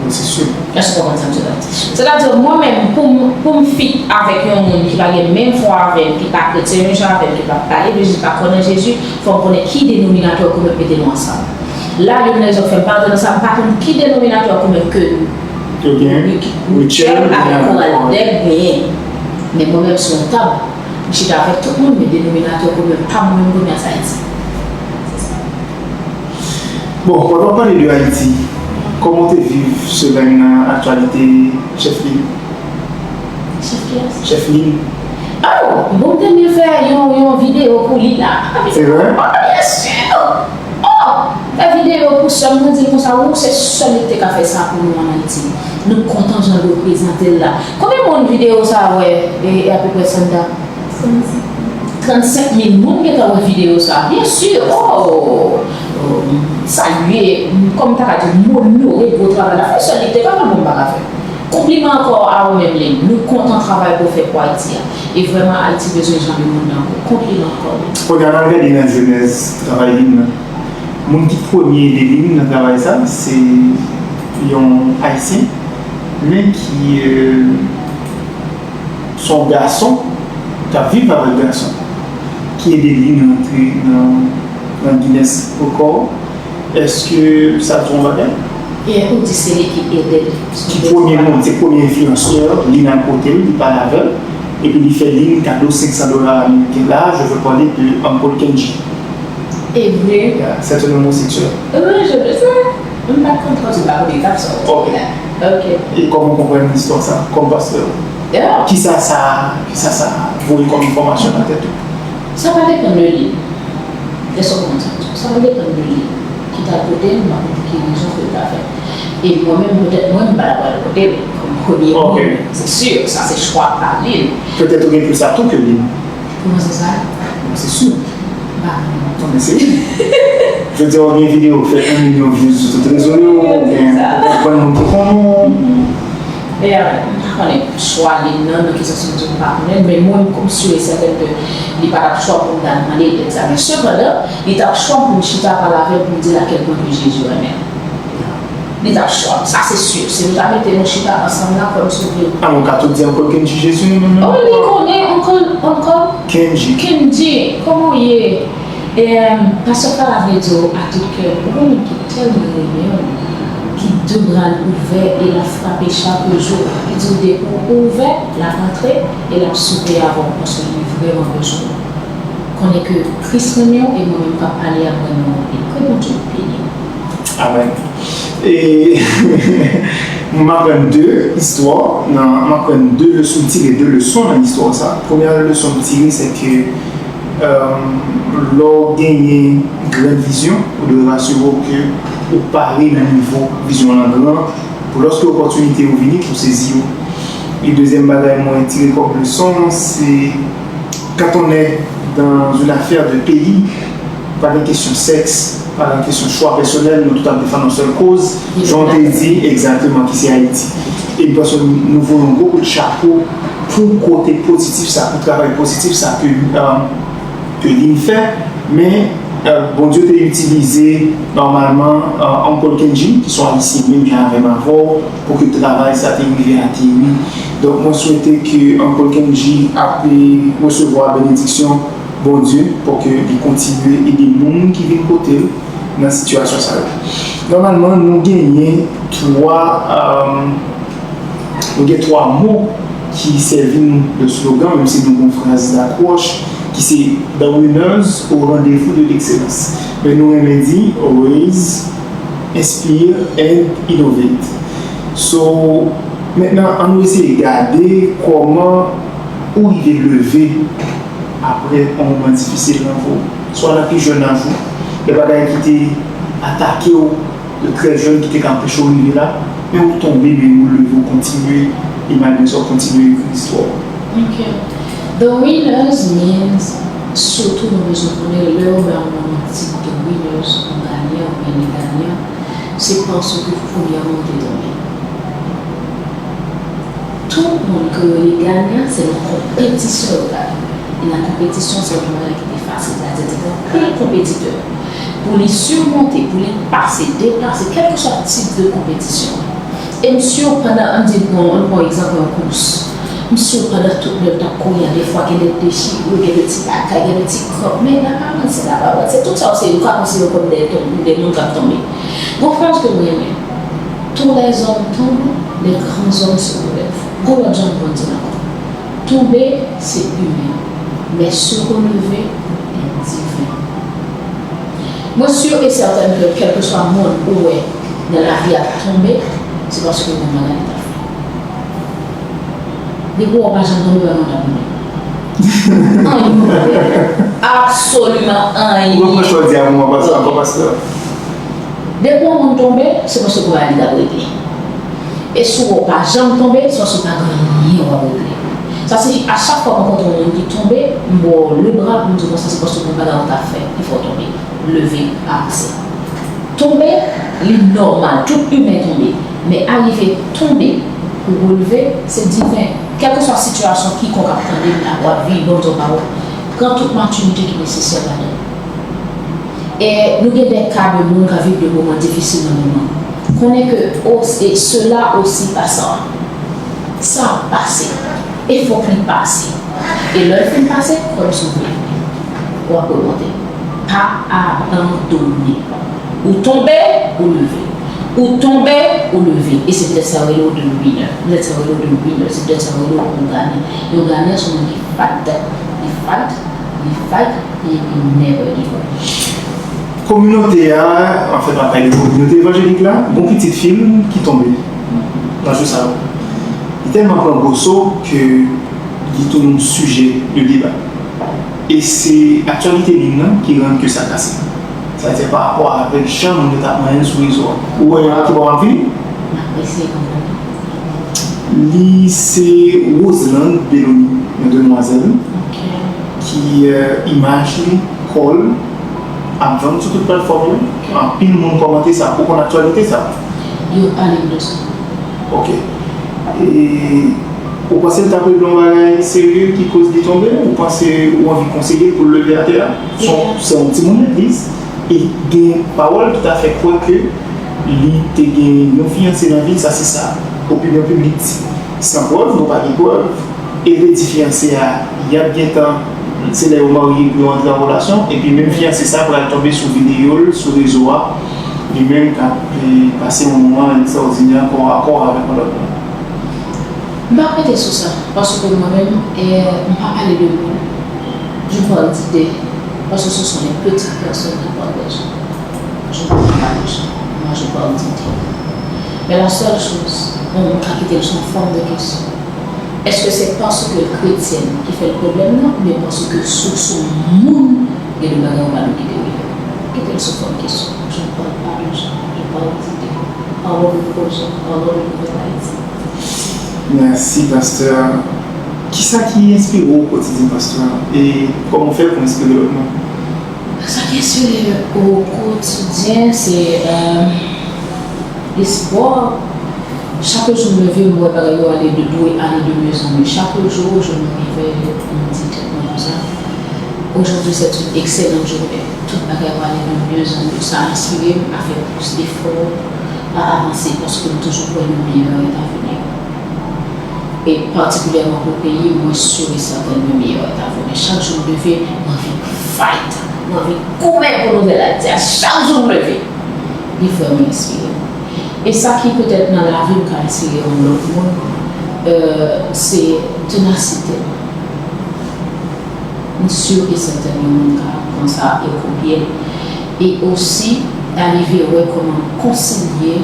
Wi, se si. Èske w konprann sa m di la? Sètadi, mwen menm, pou m, pou m fit avèk yon moun ki pa gen menm fwa avè m, ki pa kretyen menm jan avè m, ki pa pale de Jezi, ki pa kwè nan Jezi, fò m konnen ki denominatè komen k mete nou ansanm. La, youn nan rezon k fè m pa rantre nan sa, m pa konn ki denominatè komen ke Yo gen Rachel Rachel avèk gen Coral Deb genyen. Men mwen menm, sou yon tab, m chita avèk tout moun, men denominatè komen pa m, mwen menm, kounye a, se Ayiti. Bon, pandan w pale de Ayiti, kòman w te viv semèn nan aktyalite Chèf Lin? Chèf kiyès? Chèf Lin. Oh, bon, m te byen fè yon, yon videyo pou li la. Se vre? Oh, byen si! Oh, fè videyo pou sè m, mwen di l konsa, ou se sèl li te ka fè sa pou nou ann Ayiti. Nou kontan jan l reprezante l la. Konbyen moun videyo sa a wè, e, e apeprè Sandra? Trannsenk mil moun gentan wè videyo sa a. Byen si, oh, oh, m salye, m, kòm m ta ka di, m onore gwo travay la. Fè sèl li te ka fè, bon, m pa ka fè. Konpliman ankò a ou menm, Lin. Nou kontan travay ke w fè pou Ayiti a. E vrèman, Ayiti bezwen jan de moun nan. Konpliman ankò, Lin. Kounye a, n al gade nan jenèz travay Lin nan. Moun ki premye ede Lin nan travay sa, se yon Ayisyen, men ki, euh, se yon gason k ap viv avèk gason, ki ede Lin rantre nan, nan Guinness Record. Èske sa di w yon bagay? E ou di se li ki ede l. Ki premye moun, se premye enfliyansè, Lin al kote l, li pale avè l, epi li fè Lin kado senk san dola ameriken. La, je veux parler de Uncle Kenji. E vre? Yeah, c'est un homosexuel. Wi, je le sais. M pa t konn twò di m pa konnen etap sa. Ok. Ok. E kòman w konprann istwa sa, kòm pastè? Yeah. Kisa sa, kisa sa voye kòm enfòmasyon nan tèt ou? Sa pa depann de li. Èske w konprann sa? Sa pa depann de li. Ki t al kote l, m pa konn pou ki rezon ke l ta fè. E mwen menm, petèt mwen, m pa ta pral kote l kòm premye Ok. moun. Se si, sa se chwa pa Lin. Petèt ou gen plis atou ke Lin. Kòman se sa? Se si. M pa konnen. Non, men se li. Je veux dire, ou gen videyo, fè yon milyon views sou tout rezo yo, ou gen, ou gen moun ki konnen w. E, euh, m pa konnen chwa Lin nan, nan ki sans m di m pa konnen, men mwen, m konn si e sètèn ke li pa t ap chwa pou m ta mande l egzamen. Sepandan, li t ap chwa pou m chita pale avè l, pou m di l akèlpwen ke Jezi renmen l. Li t ap chwa m, sa se si. Si nou ta mete nou chita ansanm la, kwè m si w vle. Ah, ou ka tou di Uncle Kenji Jezi renmen l. Oh, li konnen Uncle, Uncle Kenji. Kenji, kòman w ye? E, pastè Fara vle di w a tout kè, ou gon moun ki tèlman renmen w, ki de bra l ouvè e l ap frape chak jou. Li di w depi w ouvè, l ap antre e l ap soupe avè w paske li vrèman bezwen w. Konnen ke Kris renmen w e mwen menm k ap pale a m renmen w anpil. Ke Bondye beni w. Amèn. E m aprann de istwa, nan, m aprann de leson, m tire de leson nan istwa sa. Premyè leson m tire, se ke, euh, lè w genyen gran vizyon, ou dwe rasire w ke ou pare nan nivo vizyon lan gran, pou lòske opòtinite yo vini, pou sezi yo. E dezyèm bagay mwen tire kòm leson, se quand on est dans une affaire de pays, pa gen kesyon sèks, pa gen kesyon chwa pèsonèl, nou tout ap defann yon sèl koz, jan w te di, egzakteman, ki se Ayiti. E m panse nou voye yon gwo kout chapo pou kote pozitif sa, pou travay pozitif sa ke, euh, ke Lin fè, men, euh, Bondye te itilize nòmalman, euh, Uncle Kenji, ki se yon Ayisyen menm jan avè m, avè w, pou ke travay sa te rive ateri. Donk, mwen swete ke Uncle Kenji ap, eh, resevwa benediksyon Bondye pou ke li kontinye ede moun ki vin kote l nan sitiyasyon sa yo. Nòmalman, nou genyen twa, euh, nou gen twa mo ki sèvi nou de slogan, menm si nou gen yon fraz d'accroche, ki se The Winners au rendez-vous de l'excellence. Men nou renmen di Raise, Inspire and Innovate. So, mentnan, ann nou eseye gade kòman ou rive leve apre yon moman difisil nan vi w. Swa nan pi jèn aj ou, de bagay ki te atake w de trè jèn ki te ka anpeche w rive la, Men ou tonbe, men ou leve, ou kontinye, e malgre sa, ou kontinye ekri istwa w. Ok. The winners means, sitou nou bezwen konnen lè yo ba yon moun tit de winners, yon ganyan oubyen li ganyan, se paske premyèman ou te tonbe. Tout moun ke yo rele ganyan, se nan konpetisyon yo pral tonbe. E nan konpetisyon, se yon bagay ki te fasil, sa vle di te gen anpil konpetitè. Pou li simonte, pou li pase, deplase, kèlkeswa tip de konpetisyon. E m si w pandan, ann di, bon, ann pran egzanp yon kous. M si w pandan tout lè l t ap kouri a, defwa gen de dechirè, gen de ti lakay, gen de ti kranp, men l ap avanse, l ap avanse. Tout sa yo se, ou ka konsidere yo kòm de, de moun k ap tonbe. Gon fraz ke m renmen, tous les hommes tombent, les grands hommes se relèvent. Gon lòt jan m konn di l ankò. Tonbe, se imen, men se releve, li diven. Mwen si e sètèn ke kèlkeswa moun ou wè nan lavi ap tonbe, se paske gon bagay li ta fè. Depi w pa janm tonbe, pa gen anyen. Anyen. Absoliman anyen. Ou wè chwa di a mwen, pastè. Depi yon moun tonbe, se paske gon bagay li t ap regle. E si w pa janm tonbe, se paske w pa gen anyen w ap regle. Sa siyifi, a chak fwa m rankontre yon moun ki tonbe, m ba w lebra pou m di w konsa, se paske gon bagay w t ap fè ki fè w tonbe. Leve, avanse. Tonbe, li nòmal, tout imen tonbe. Men arive tonbe pou releve, se diven. Kèlkeswa sitiyasyon kikonk ap tande m la, w ap viv, ban m di w pawòl, pran tout matirite ki nesesè ladan l. E nou gen de ka de moun k ap viv de moman difisil nan moman. Konnen ke o- e cela aussi passera. Sa ap pase. E fòk li pase. E lè l fin pase, kòm si w vle. W ap remonte. Pa abandone. Ou tonbe, ou leve. Ou tonbe, ou leve. E se poutèt sa yo rele w de winner. Poutèt sa yo rele w de winner. Se poutèt sa yo rele w yon ganyan. Yon ganyan se yon moun ki fight, li fight, li fight, e li never give up. Kominote a, anfèt, m ap pale de kominote evanjelik la, gon pitit fi m ki tonbe nan jou sa yo. Li tèlman pran gwo so ke li tounen yon sijè de deba. E se aktyalite li nan ki rann ke sa kase. Sa vle di pa rapò avèk jan moun yo t ap manyen l sou rezo a. Ou wè kibò m ap vini? M ap eseye konprann. Li se Roselande Belonie, yon demwazèl ki, euh, imaj li, kò l ap vann sou tout platfòm yo. Anpil moun kòmante sa. Ou konn aktyalite sa? Yo pale m de sa. Ok. E ou panse l t ap regle yon bagay serye ki koz li tonbe? Ou panse ou anvi konseye l pou l leve atè a? Se yon, se yon timoun legliz. E gen pawòl ki ta fè kwè ke li te gen yon fiyanse nan vi l, sa se sa opinyon piblik di. San prèv, nou pa gen prèv. E redi fiyanse a, y ap gentan, se lè yo marye pou yo antre an relasyon, epi menm fiyanse sa pral tonbe sou videyo l, sou rezo a, li menm k ap, eh, pase yon moman ekstraòdinè kò a kò avèk yon lòt moun. M p ap rete sou sa, paske mwen menm, eh, m pa pale de moun, je parle d'idées, parce que ce sont les petites personnes qui parlent des gens. Je ne parle pas de gens, moi je parle d'idées. Mais la seule chose, yon moun ka kite l sou yon fòm de kesyon. Èske se paske l kretyèn ki fè l pwoblèm nan, oubyen paske sou, sou moun, gen de bagay ou pa dwe kite rive? Kite l sou fòm kesyon. Je ne parle pas de gens, je parle d'idées. Parlons de projets, parlons de nouvelle Haïti. Mèsi, pastè. Kisa ki enspire w o kotidyen, pastè? E kòman w fè pou enspire lòt moun? Sa ki enspire m o kotidyen, se, euh, espwa. Chak jou m leve, m wè bagay yo ale de, dwe ale de mieux en mieux. Chaque jour, je me réveille, m di tèt mwen konsa, aujourd'hui c'est une excellente journée. Tout bagay va aller de mieux en mieux. Sa enspire m a fè plis efò, a avanse, paske m toujou kwè le meilleur est à venir. E patikilyèman pou peyi, mwen si e sètèn le meilleur est à venir. Chak jou m leve, m anvi fight. M anvi goumen pou nouvèl Ayiti a. Chak jou m leve, li vrèman enspire m. E sa ki petèt nan lavi m ka enspire yon lòt moun, euh, se tenasite m. M si e sètèn yon moun ka pran sa e kopye l. E osi, arive wè kòman konsilye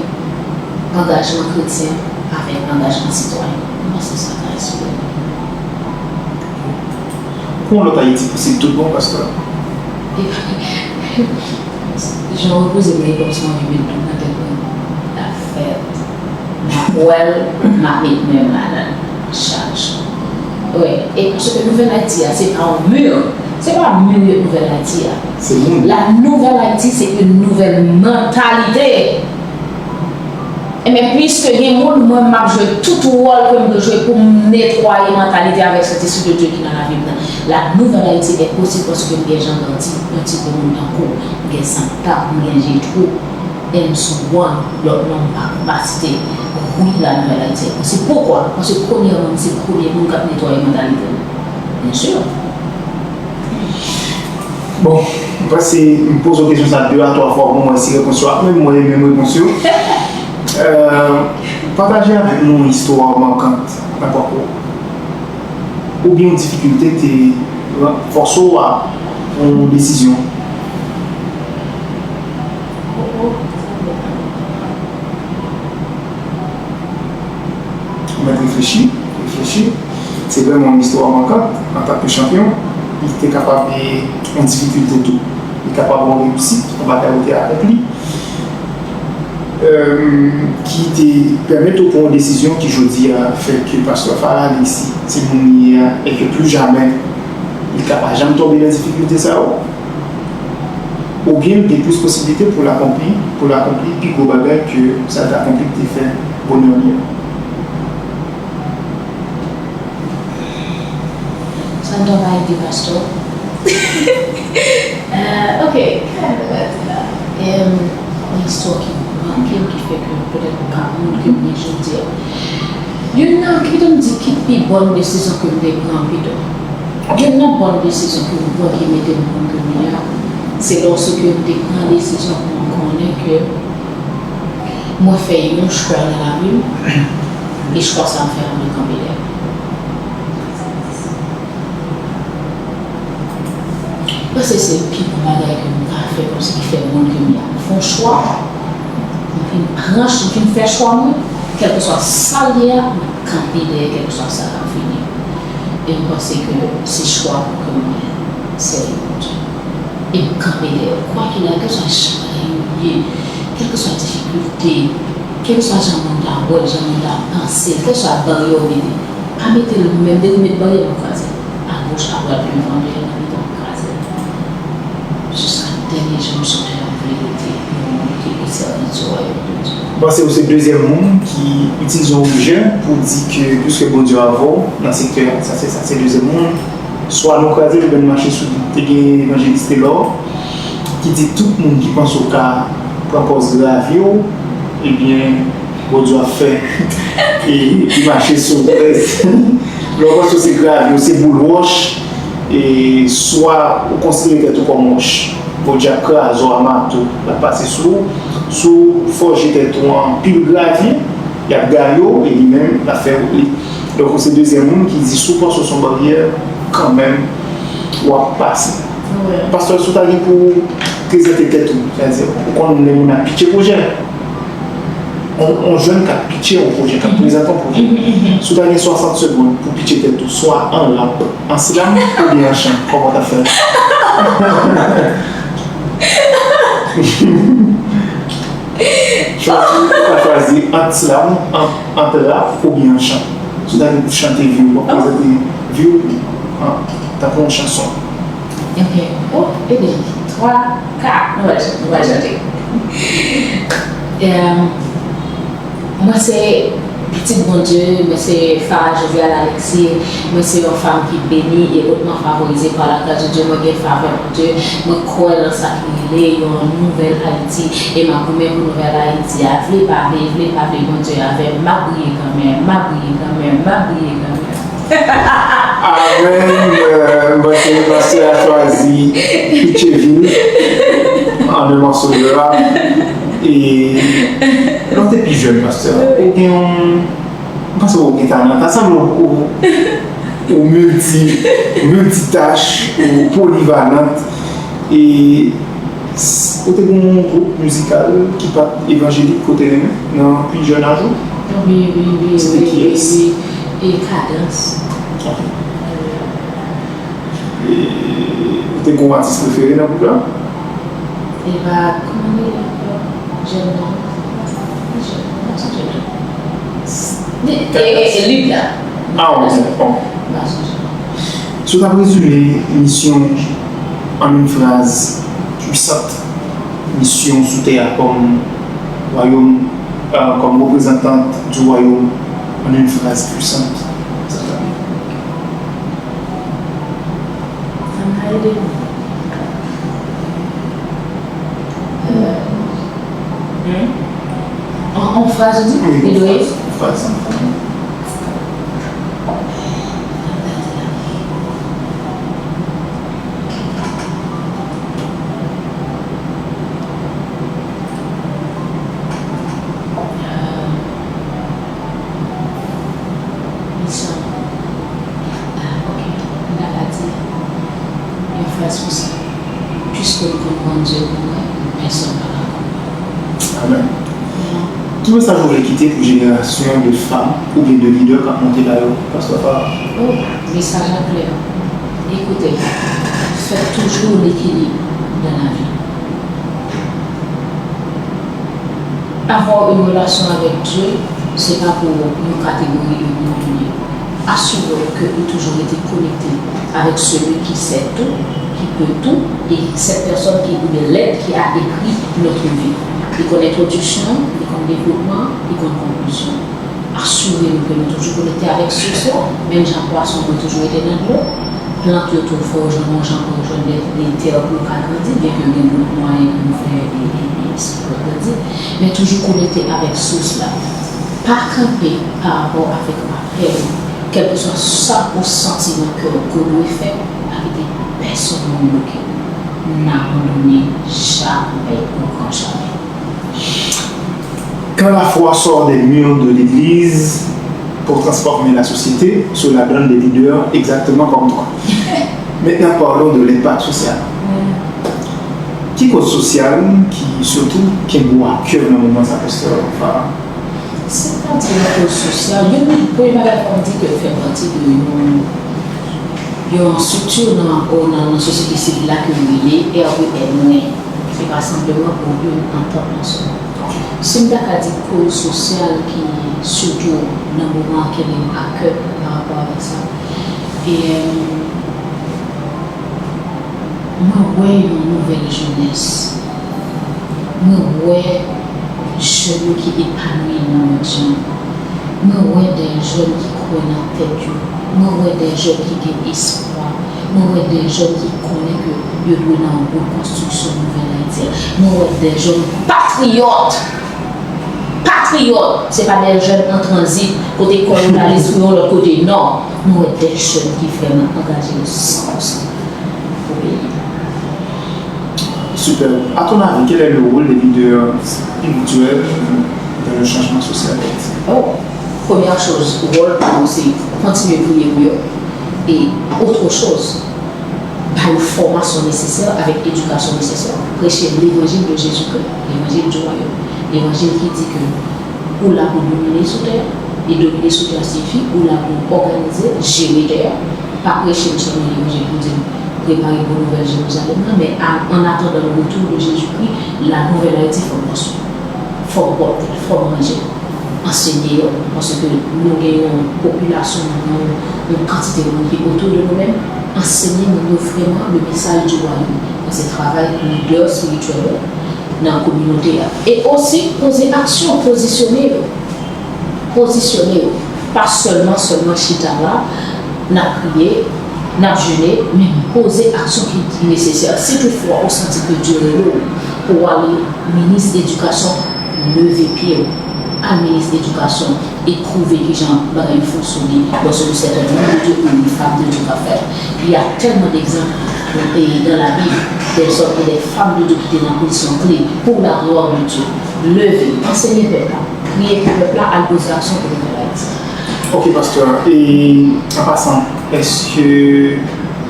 angajman kretyen avèk angajman sitwayen. M panse sa ka enspire m. Pou yon lòt Ayiti posib tout bon, pastè? Jan w poze m la, e kòmsi m anvi met dlo nan tèt mwen. L ap fèt. Wèl, m ap met men m ladan l. Chak jou. Wi, e paske Nouvèl Ayiti a, se pa yon mi. Se pa mi Nouvèl Ayiti a. Se moun. La Nouvelle Haïti, c'est une nouvelle mentalité. Ebyen, piske gen moun, mwen, m ap jwe tout wòl ke m dwe jwe pou m netwaye mantalite avèk Sentespri de Dye ki nan lavi m nan. La Nouvelle Haïti est possible paske m gen jan grandi, yon ti granmoun tankou w, m gen san tap, m gen je twou, M sou one, lòt non m pa, m pa site, wi, la Nouvelle Haïti est possible. Poukwa? Paske premyèman, m se premye moun k ap netwaye mantalite m. Byen si. Bon, m panse m poze w kesyon sa de a twa fwa pou m wè si repons yo ap menm, mwen menm repons yo. Euh, pataje avèk nou yon istwa mankant nan pakou w, oubyen yon difikilte ki te fòse w a pran yon desizyon. Ou mèt reflechi, reflechi. Se vrèman yon istwa mankant antanke chanpyon. Li te kapab gen yon difikilte tou. Li kapab gen yon reyisit, yon bagay ou te avèk li, ki te pèmèt ou pran yon desizyon ki jodi a fè ke pastè Farah Alexis se moun li ye a e ke pli jamè li ka pa janm tonbe nan difikilte sa yo. Oubyen l gen plis posiblite pou l akonpli, pou l akonpli pi gwo bagay ke sa l t akonpli ki te fè bonè li a. Sa n t ap pale de pastè. Ah, ok, kisa n t ap pale de la? Yon istwa ki manke m, ki fè ke petèt ou ka moun ke m ye jodi a. Youn nan, kite m di, ki pi bòn desizyon ke m te pran pito. Youn nan bòn desizyon ke m pran ki mete m moun ke m ye a, se lòske m te pran desizyon pou m konnen ke mwen fè yon chwa nan lavi m, e chwa sa m fè a, mwen kanpe dèyè l. M panse se pi bon bagay ke m ka fè kòmsi ki fè moun ke m ye a. M fè yon chwa, m fin pran, m fin fè chwa mwen, kèlkeswa sa l ye a, m ap kanpe dèyè kèlkeswa sa k ap vini. E m panse ke se chwa pou ke mwen sèvi Bondye. E m kanpe dèyè l. Kwakilale, kèlkeswa jan bagay yo ye, kèlkeswa difikilte, kèlkeswa jan moun ta wè l, jan moun ta panse l, kèlkeswa baryè w mete, pa mete l menm, depi w met baryè, w ap kraze l. Agoch, adwat, devan, dèyè, nan mitan, w ap kraze l. Jiska dènye jou m sou tè a, m vle rete yon moun ki pi sèvitè wayòm de Dye. M panse ou se dezyèm moun ki itilize yon objè pou di ke piske Bondye avè w nan sektè a, sa se sa, se dezyèm moun. Swa nou kraze l oubyen nou mache sou li. Te gen evanjelis Telor ki di tout moun ki panse w ka pran pòz gravye w, ebyen, Bondye ap fè e li mache sou w. Lè w panse w se gravye, w se boul wòch, e swa ou konsidere tèt ou kòm wòch, Bondye ap kraze w a mato, l ap pase sou ou. Si w fòje tèt ou an pil gravye, y ap gaye w e li menm, l ap fè wout li. Donk, ou se dezyèm moun ki di, si w panse w se yon baryè, kanmenm, w ap pase. Pastè, si w ta gen pou w prezante tèt ou, sètadi, ou konn lè moun ap pitche pwojè, yon, yon jèn k ap pitche yon pwojè, k ap prezante yon pwojè, si w ta gen swasant segonn pou pitche tèt ou, swa an rap, an slam oubyen an chan, kòman w t ap fè l? Chwazi, ou ka chwazi ant slam, ant, ant rap oubyen an chan. Si w ta gen pou chante vi w, w ap prezante vi w an, tankou yon chanson. Ok. Oh, ede m. Twa, kat. Nou pral chante, nou pral chante. Em, Mwen se pitit Bondye, mwen se Farah Jovial Alexis, mwen se yon fanm ki beni e hautement favorisée par la grâce de Dieu, mwen gen favè Bondye, mwen kwè nan sa ki rele yon nouvèl Ayiti, e m ap goumen pou nouvèl Ayiti a, vle pa vle, vle pa vle, Bondye avè m, m ap briye kanmenm, m ap briye kanmenm, m ap briye kanmenm. Amèn. Euh, m panse pastè a chwazi pitche vi l an de mòso de rap. E lè w te pi jèn, pastè, ou gen yon, m panse ou gen talan. Ta sanble ou, ou, ou milti, miltitach, ou polivalant. E S-, ou te gen yon gwoup mizikal ki pa t evanjelik ke w te renmen nan pi jèn aj ou? Wi, wi, wi. Se te kiyès? Wi, wi. E Kadans. Ok. E ou te gen yon atis prefere nan gwoup la? E pa, kòman li rele ankò? Jèn nan. Jèn nan, se jèn nan. Li, e, e, e, Lib la. Ah, ok, bon. M pa sonje. Si w t ap rezime misyon an yon fraz pwisant, misyon sou tè a kòm wayòm, euh, kòm reprezantant du wayòm an yon fraz pwisant, sa t ap ye. Sa m ka ede nou. Euh, hmm? An, an fraz, ou di? Wi, li dwe? An fraz. Misyon. Ah, ok. M ta ka di yon fraz konsa. Piske m konn Bondye pou mwen, pèsonn pa ka konn mwen. Amèn. Ki mesaj ou vle kite pou jenerasyon de fanm oubyen de lidè k ap monte la yo, Pastè Farah? Oh, mesaj la klè. Ekoute, fè toujou likilib nan lavi. Avoir une relation avec Dieu, se pa pou yon kategori de moun ou ye. Asire w ke ou toujou rete konekte avec celui qui sait tout, qui peut tout, et cette personne qui, ou bien l'être qui a écrit notre vie. Li konn entwodiksyon, li konn devlopman, li konn konklizyon. Asire nou ke nou toujou konekte avèk sous la, menm jan pwason dwe toujou rete nan dlo. Plant yo tou, fò yo jwenn yon jan pou yo jwenn de, de tè pou yo ka grandi, byen ke gen lòt mwayen pou yo fè, e, e, e, sous la grandi, men toujou konekte avèk sous la. Pa kanpe pa rapò avèk rapèl ou. Kèlkeswa sa ou santi nan kè w ke w dwe fè, pa kite pèsonn moun bloke w. N abandone jamè, o gran jamè. Quand la foi sort des murs de l'église pour transformer la société, cela donne des leaders exactement comme toi. Maintenant, parlons de l'impact social. Ki koz sosyal ki sitou kenbe w a kè nan moman sa, Pastè Farah? Se pa di yon koz sosyal, youn nan premye bagay fò m di ke fè pati de yon, yon estrikti nan, nan, nan sosyete sivil la ke yo rele R E M W. Se rasanbleman pou yon antant nasyonal. Si m ta ka di koz sosyal ki sitou nan moman an kenbe m a kè pa rapò avèk sa, e, mwen wè yon nouvèl jenès. Mwen wè jèn yo ki epanouyi nan lòt jan. Mwen wè de jèn ki kwè nan tèt yo. Mwen wè de jèn ki gen espwa. Mwen wè de jèn ki konnen ke yo dwe nan rekonstriksyon nouvèl Ayiti a. Mwen wè de jèn patriyòt. Patriyòt, se pa de jèn an tranzit, kote kò yo la, lespri yo lòt kote. Non, mwen wè de jèn ki vrèman angaje yo san pou san pou peyi a. Super. À ton avis, quel est le rôle des leaders spirituels dans le changement social d'Haïti? Oh, premyè choz, wòl pa nou se kontinye priye pou yo. E otre choz, ba yo fòmasyon nesesè avèk edikasyon nesesè. Preche levanjil de Jezikri, levanjil di wayòm, levanjil ki di ke ou la pou domine sou tè a, e domine sou tè a siyifi ou la pou òganize, jere tè a. Pa preche m sèlman levanjil pou di m prepare bon nouvèl Jerizalèm nan, men a, an atandan le retour de Jésus-Christ, la nouvèl Ayiti, fò m konstwi, fò m pòte, fò m ranje. Ansenye yo, paske nou gen yon popilasyon, nou gen yon, yon kantite moun ki otou de nou menm, ansenye moun yo vrèman le message du royaume. Sa se travay lidè espirityèl yo nan kominote a. E osi poze aksyon, pozisyone yo. Pozisyone yo. Pa sèlman, sèlman chita la, n ap priye, n ap jene, men poze aksyon ki, ki nesesè. Si toutfwa ou santi ke Dye rele w pou w ale minis edikasyon, leve pye w. Al minis edikasyon e pwouve kijan bagay yo fonksyone. Lòske se yon nonm de Dye ou yon fanm de Dye k ap fè l. Il y a tellement d'exemples dans la Bible, des hommes et des femmes de Dieu qui étaient dans position clé pour la gloire de Dieu. Leve, ansenye pèp la, priye pou pèp la, al poze aksyon pou nouvèl Ayiti. Ok, pastè. E, an pasan, èske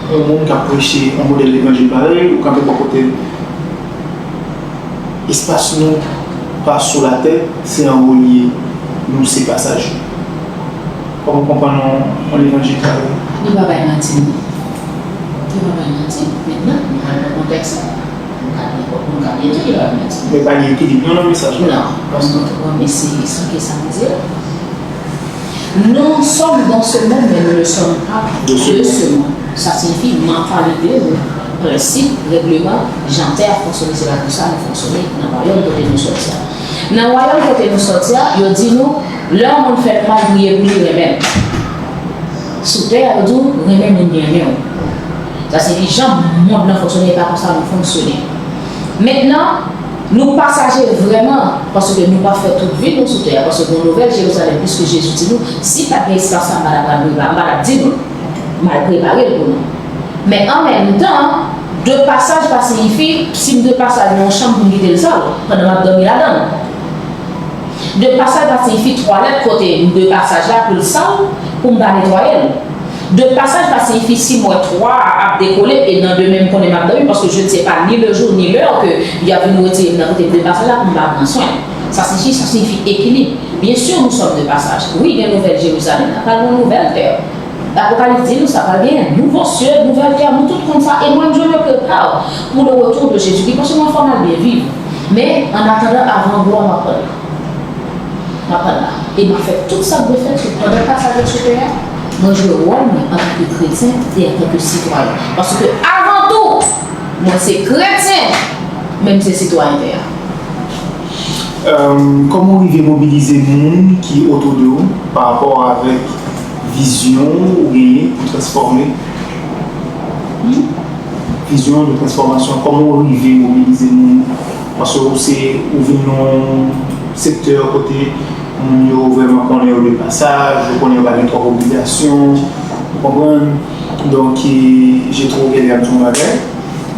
yon moun k ap preche yon modèl levanjil parèy, ou kanpe bò kote l? Espas nou pa sou latè, se anwo l ye, nou se pasajè. Kòman w konprann yon, yon levanjil parèy? Li pa bay manti, non. Li pa bay manti. Mentnan, nou pral nan kontèks la. Nou ka di, nou ka di tou, li pa bay manti. Men pa gen ekilib non nan mesaj la. Non, paske, men se, se ki sa m di a. Nous sommes dans ce monde, mais nous ne sommes pas de ce monde. Sa siyifi, mantalite nou, prensip, règleman, jan tè a fonksyone, se pa konsa nou fonksyone nan wayòm kote nou sòti a. Nan wayòm kote nou sòti a, yo di nou, lè yon moun fè nou mal, priye pou li, renmen l. Sou tè a, yo di w, renmen moun ki renmen w. Sa se jan mond lan fonksyone, e pa konsa nou fonksyone. Mentnan, nou pasaje vrèman, paske nou pa fè tout vi nou sou tè a, paske gon nouvèl Jerizalèm, piske Jezi di nou, si pa t gen espas la, m pa t ap, m pa t ap di nou, m al prepare l pou nou. Men an menm tan, de pasaj pa siyifi, si m de pasaj nan yon chanm pou m kite l sal, pandan m ap dòmi ladan l. De pasaj pa siyifi twalèt kote m de pasaj la pou l sal, pou m pa netwaye l. De pasaj pa siyifi si m wè twa a ap dekole e nan demen m konnen m ap dòmi, paske je ne sais pas ni le jour ni l'heure ke y ap vin retire m nan kote m de pasaj la pou m pa pran swen. Sa siyifi, sa siyifi ekilib. Byen si, nous sommes de passage. Wi, gen nouvèl Jerizalèm, la pral gen nouvèl tè. Apokalips di nou sa pral gen nouvo sye, nouvèl tè, nou tout konn sa, e mwen, je me prépare pour le retour de Jésus-Christ, paske mwen fò m al byen viv. Men, an atandan, avan glwa, m ap pran l. M ap pran l la. E m ap fè tout sa k dwe fèt, ke pandan pasaj la sou tè a, mwen jwe wòl mwen antanke kretyen e antanke sitwayen. Paske, avan tou, mwen se kretyen, men m se sitwayen tè a. Kòman w rive mobilize moun ki otou de w pa rapò avèk vizyon ou genyen pou transfòme? Vizyon de transfòmasyon, kòman w rive mobilize moun? Paske ou se, ou vin nan yon sektè kote moun yo vrèman konnen yo de pasaj, yo konnen yo pa gen twòp obligasyon, ou konprann? Donk, je trouve Eliane yon bagay.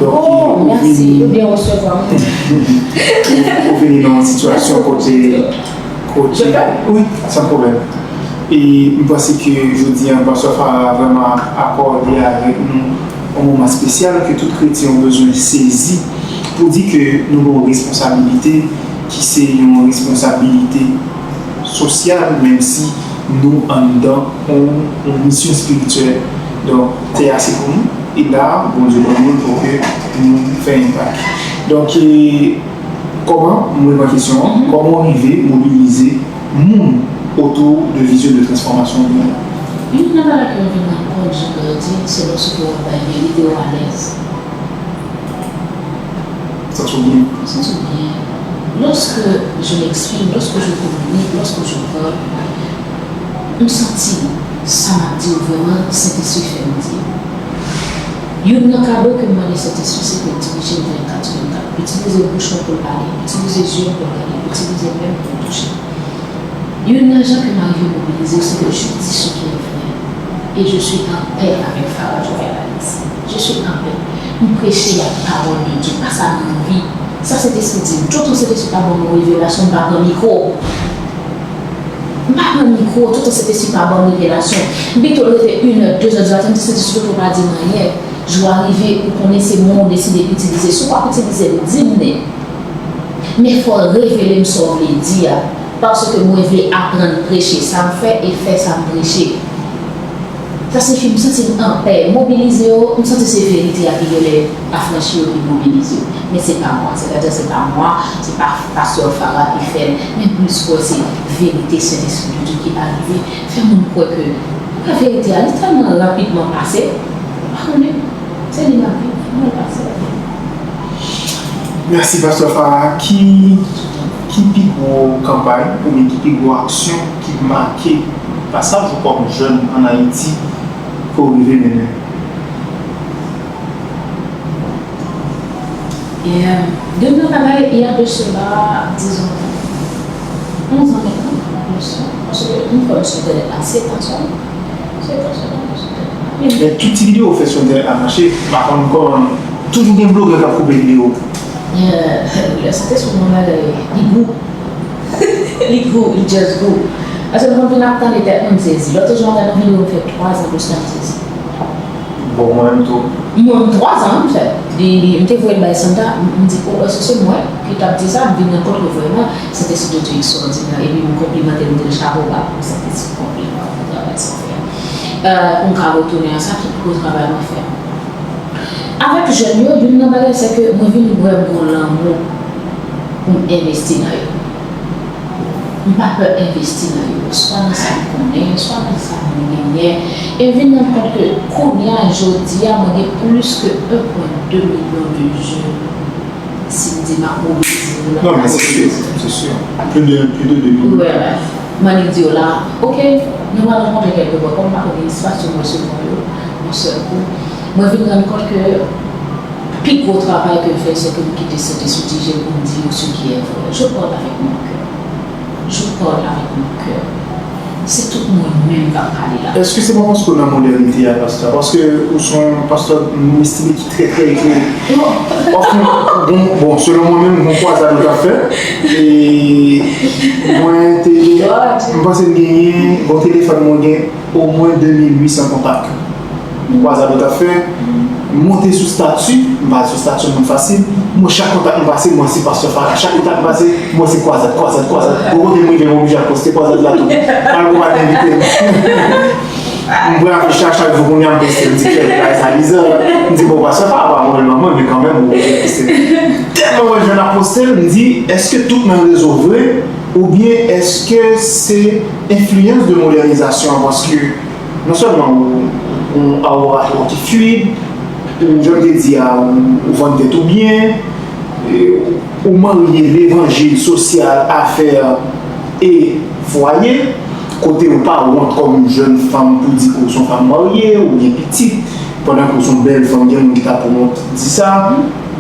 Donk, oh, ou vini, ou vini nan yon sitiyasyon kote, kote, wi, san pwoblèm. E m panse ke jodi a, Pastè Farah vrèman akòde avèk nou yon moman espesyal ke tout kretyen yo bezwen sezi pou di ke nou gen yon responsabilite ki se yon responsabilite sosyal, menm si nou anndan yon, yon misyon espirityèl. Donk, tè a se pou nou, e la, Bondye ban nou l pou ke nou fè enpak. Donk, e, kòman, m reprann kesyon an, kòman w rive mobilize moun otou de vizyon de transfòmasyon w genyen la? Youn nan bagay ke m vin rann kont, jan Pè a di, se lòske w ap bay verite w alèz. Santi w byen. Santi w byen. Lorsque je m'exprime, lorsque je communique, lorsque je parle, m santi sa m ap di yo vrèman, Sentespri fè m di. Youn nan kado ke m mande Sentespri, se pou l dirije m vennkat sou vennkat. Itilize bouch mwen pou l pale, itilize zye m pou l gade, itilize men m pou l touche. Youn nan jan ke m arive mobilize, se ke je dis ce qui est vrai. Et je suis en paix avec Farah Jovial Alix. Je suis en paix. M preche la parole de Dieu, pa sa m anvi. Sa Sentespri di m. Toutan Sentespri pa ban m yon revelasyon, m pa pran mikwo. M pa pran mikwo, toutan Sentespri pa ban m revelasyon. M pito rete inè, dezè di maten, m di Sentespri, ou pa di m anyen. Jou a rive, ou konnen se mwen ou deside itilize. Si w p ap itilize m, di m nen. Men fò w revele m sa w vle di a, paske mwen vle aprann preche, sa m fè e fè sa m preche. Sa siyifi m santi m anpè, mobilize yo, m santi se verite a ki genlè afranchi yo, ki mobilize yo. Men se pa mwa, sètadi se pa mwa, se pa pastè Farah ki fè l, men plis kwè se verite Sentespri de Dye ki arive fè moun kwè ke, pa verite a, li tèlman rapidman pase, ou pa konnen. Se li m ap viv, mwen pase. Mèsi, Pastè Farah. Ki, ki pi gwo kanpay oubyen ki pi gwo aksyon ki make pasaj ou kòm jèn ann Ayiti ke w rive mennen? Youn nan bagay, il y a de cela, disons, onze ans maintenant, plus, paske m kwè m sou entènèt la sèt an sèlman. Sèt an sèlman m sou entènèt la. Men tout ti videyo ou fè sou entènèt la mache, m pa konn kòman, toujou gen blogè k ap koupe videyo. Lè Sentespri di yon bagay, li gou. Li gou, li just gou. Paske m konn vin ap tande tèt mwen, m sezi. Lòt jou m gade yon videyo, m fè twa zan de sa, m sezi. Bon, mwen menm tou. Mwen, twa zan, wi, m fè. Li, li, m te voye l bay Santa, m, m di, o, èske se mwen ki t ap di sa? M vin rann kont ke vrèman, Sentespri de Dye ekstraòdinè, epi m konplimante l, m di l chapo ba pou Sentespri konpliman pou travay sa w fè a. Pou m ka retounen a sa, ki pi gwo travay mwen fè? Avèk jèn yo, youn nan bagay, se ke mwen vin wè m gon lanmou pou m envesti nan yo. M pa pè envesti nan yo, swa nan sa m konnen, swa nan sa mwen genyen, e m vin rann kont ke kounye a, jodi a, mwen gen plis ke en pwen de milyon de jèn. Si m di m ap mobilize yo la, non, men se si, se si. Plis de, plis de de milyon. Wi, m annik di yo la, oke, nou pral rankontre kèlke bò, kòm m pa konnen espas yo, m resevwa yo yon sèl kou. Mwen vin rann kont ke pi gwo travay ke m fè, se ke m kite Sentespri dirije m pou m di yo ce qui est vrai. Je parle avec mon cœur. Je parle avec mon cœur. Se tout mwen menm k ap pale la. Èske se pa paske w nan modènite a, pastè? Paske ou se yon pastè, m estime ki trè, trè eklere. Non. Paske, bon, bon, selon mwen menm, gon kwazad ou t ap fè. E mwen te, m panse m genyen, bon, telefòn mwen gen omwen de mil uit san kontak. Kwazad ou t ap fè, m monte sou stati, m pa sou stati moun fasil, mwen chak kontak m pase, mwen se pastè Farah, chak kontak m pase, mwen se kwazad, kwazad, kwazad. Bon, kote m rive, m oblije ap poste kwazad la tou. Malgre w pa t envite m. M pran afich la chak jou, kounye a m poste, m di, "Kèt, bagay sa bizarre." M di, "Bon, pastè Farah pa mwen, mwen, men kanmenm, ou oblije poste." Tèlman mwen jwenn ap poste l, m di, "Èske tout nan rezo vre, oubyen èske se enfliyans de modènizasyon an?" Paske non sèlman ou, ou aura ki fluid, ou, jan m te di a, ou, ou vann tèt ou byen, e, ou marye levanjil, sosyal, afè e fwaye, kote ou pa wont kòm yon jèn fanm pou di ke ou se yon fanm marye, ou gen pitit, pandan ke ou se yon bèl fanm, gen moun ki ta pou wont di sa.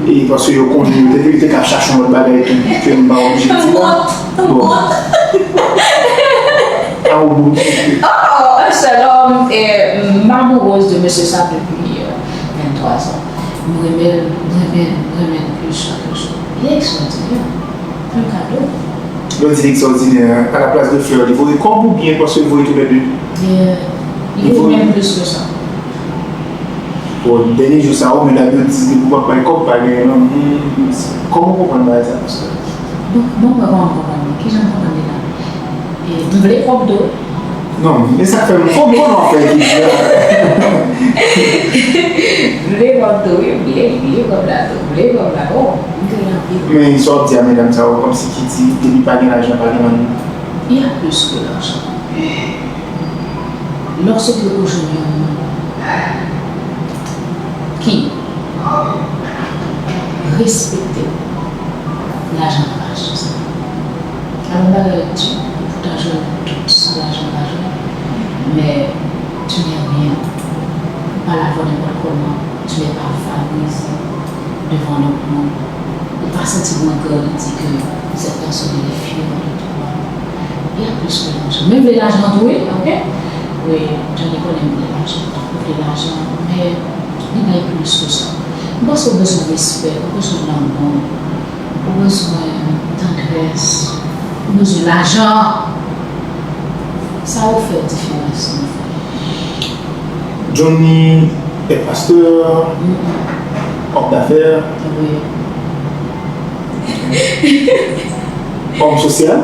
E paske yo konnen, yo te, yo te ka chache yon lòt bagay tou, ke m pa oblije di la. Bon. Ah, ou bon. Oh, un seul homme, et m amoureuse de monsieur sa depuis euh, vingt-trois ans. M renmen l, m renmen l, m renmen l plus chaque jour. Il est extraordinaire. Un cadeau. Lè w di l ekstraòdinè, a la plas de flè, li voye kòb oubyen paske l voye toulède? Li, li voye menm plis ke sa. Bon, dènye jou sa yo, medam yo di depi w pa bay kòb, pa gen lanmou. Kòman w konprann bagay sa, pastè? Bon, bon, mwen kòman m konprann li? Kijan m konprann li la? E, m vle kòb tou. Non, men sa k fè m, fò m konnen w ap fè ekip la. M vle kòb tou, wi, m vle, m vle kòb la tou, m vle kòb la, oh, m vle anpil. Men sa w ap di a medam sa yo, kòmsi ki di, depi pa gen lajan, pa gen lanmou. Il y a plus que l'argent. Lorsque ou jwenn yon moun ki respekte w, lajan pa ka achte sa. Alò, bagay di, ou pou ta jwenn tout sa lajan ka jwenn, men tu n'es rien. Ou pa la vwa nenpòt kòman, tu n'es pas valorisé devant l'autre monde. Ou pa santi w an granditi ke cette personne elle est fière de toi. Il y a plus que l'argent. Men vle lajan tou, wi, ok? Wi, Johnny konnen m vle lajan. M vle lajan, men li bay plis ke sa. M panse w bezwen respè, ou bezwen lanmou, ou bezwen tandrès, ou bezwen lajan. Sa yo fè diferans nan vi. Johnny est pasteur, homme d'affaires, homme social.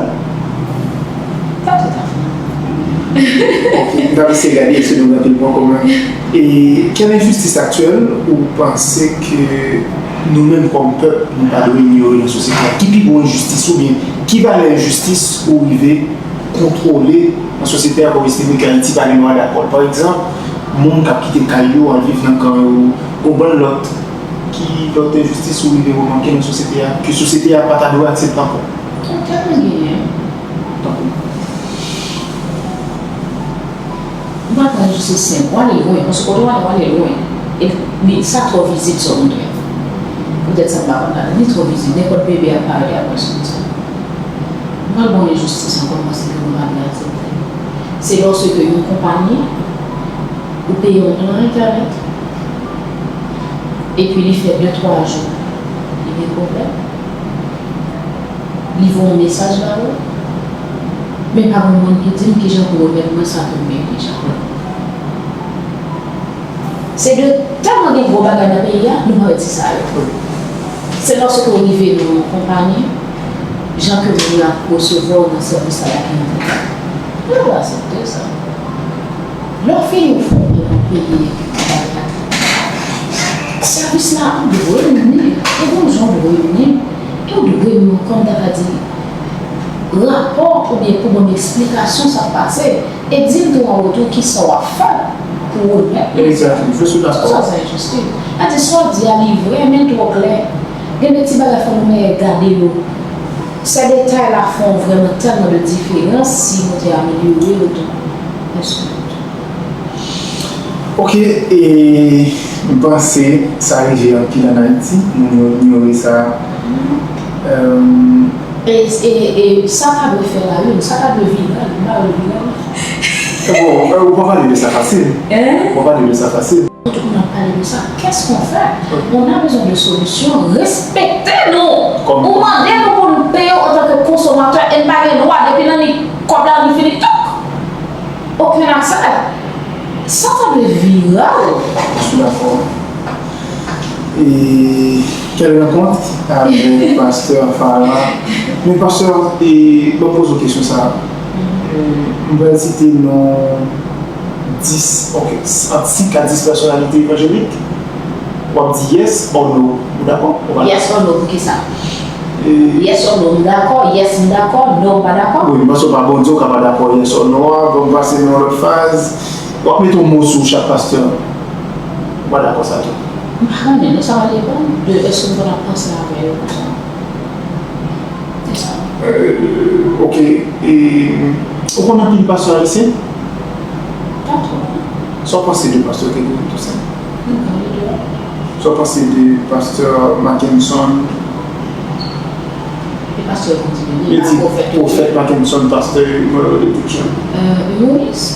Pa toutafè. Ok, m t ap eseye gade si nou gen anpil pwen komen. E quelle injustice actuelle ou panse ke nou menm kòm pèp, nou pa dwe inyore nan sosyete a? Ki pi gwo enjistis oubyen ki valè enjistis ou rive kontwole nan sosyete a, kòm estime ke Ayiti pa gen dwa dakò l? Pa egzanp, moun k ap kite kay yo al viv nan kan yo, gon bann lòt. Ki lòt enjistis ou rive remake nan sosyete a, ke sosyete a pa ta dwe aksepte ankò? Tèlman genyen. Tankou? M pa kwè enjistis senp. W ale lwen, paske kote w ale, w ale lwen. E li, sa twò vizib sa w montre. Poutèt sa m pa konn gade, li twò vizib. Nenpòt bebe ap parèt, y ap wè sou ti. M pral ba w enjistis ankò, m panse ke nou pa dwe aksepte. Se lòske yon konpayi, ou peye yon plan entènèt, epi li fè de, twa jou, li gen pwoblèm, li voye yon mesaj ba ou, men pa gen moun ki di m kijan pou remèt mwen sa ke m genyen deja. Se de tèlman gen gwo bagay nan peyi a, nou pa wè ti sa yo. Se lòske w rive nan yon konpayi, jan ke moun yo ap resevwa w nan sèvis la, y ap montre w. Ou pa dwe aksepte sa. Lè w fini, ou fè yon peyi epi konpayi la. Sèvis la, ou dwe remèt li. E gon jan w dwe remèt li. E w dwe remèt li, kòm ta ka di, rapò oubyen pou ban m eksplikasyon sa k pase, e di m tou an retou kisa w ap fè pou remèt. Exactly, je suis d'accord. Sa se enjistis. Sa di sa w di a li vre, men l twò klè. Gen de ti bagay fò nou mèt gade yo. Sèl detay la fè yon vrèman tèlman de diferans si nou te amelyore yo tou. Mèsi. Ok, e m panse sa rive anpil ann Ayiti, moun yo inyore sa. Èm, E, e, e sa ta dwe fè la une, sa ta dwe viral, m pa wè l viral. Bon, euh, ou pa pale de sa fasil. Hein? Ou pa pale de sa fasil. Tout moun ap pale de sa. Qu'est-ce qu'on fait? On a besoin de solutions. Respekte nou. Ou mande nou pou n peye antanke konsomatè e n pa gen dwa depi nan ni kòb la ni fini tok. Okenn aksè. Sa ta dwe viral. Je suis d'accord. E quelle rencontre avec Pasteur Farah? Men pastè, e, ban m poze w kesyon sa. E, m pral site non dis, ok, ant sink a dis pèsonalite evanjelik. W ap di yes or no. Ou dakò? Ou pa dakò? Yes or no, pou kisa? E, yes or no, m dakò, yes, m dakò, no, m pa dakò. Wi, m panse w pa Bondye, w ka pa dakò yes or no a. Bon, m pase nan yon lòt faz. W ap mete yon mo sou chak pastè. Ou pa dakò sa tou? M pa konnen, non, sa va depann de èske m konn ap panse avè yo konsa. Se sa. Euh, ok. E, ou konn anpil pastè ayisyen? Pa twò, non. Sa w panse de pastè Gregory Toussaint? M konn li de. Sa w panse de pastè Mackenson? E pastè yo konn di li, li pa pwofèt yo. Pwofèt Mackenson, pastè, euh, de tout jan. Euh, humoris.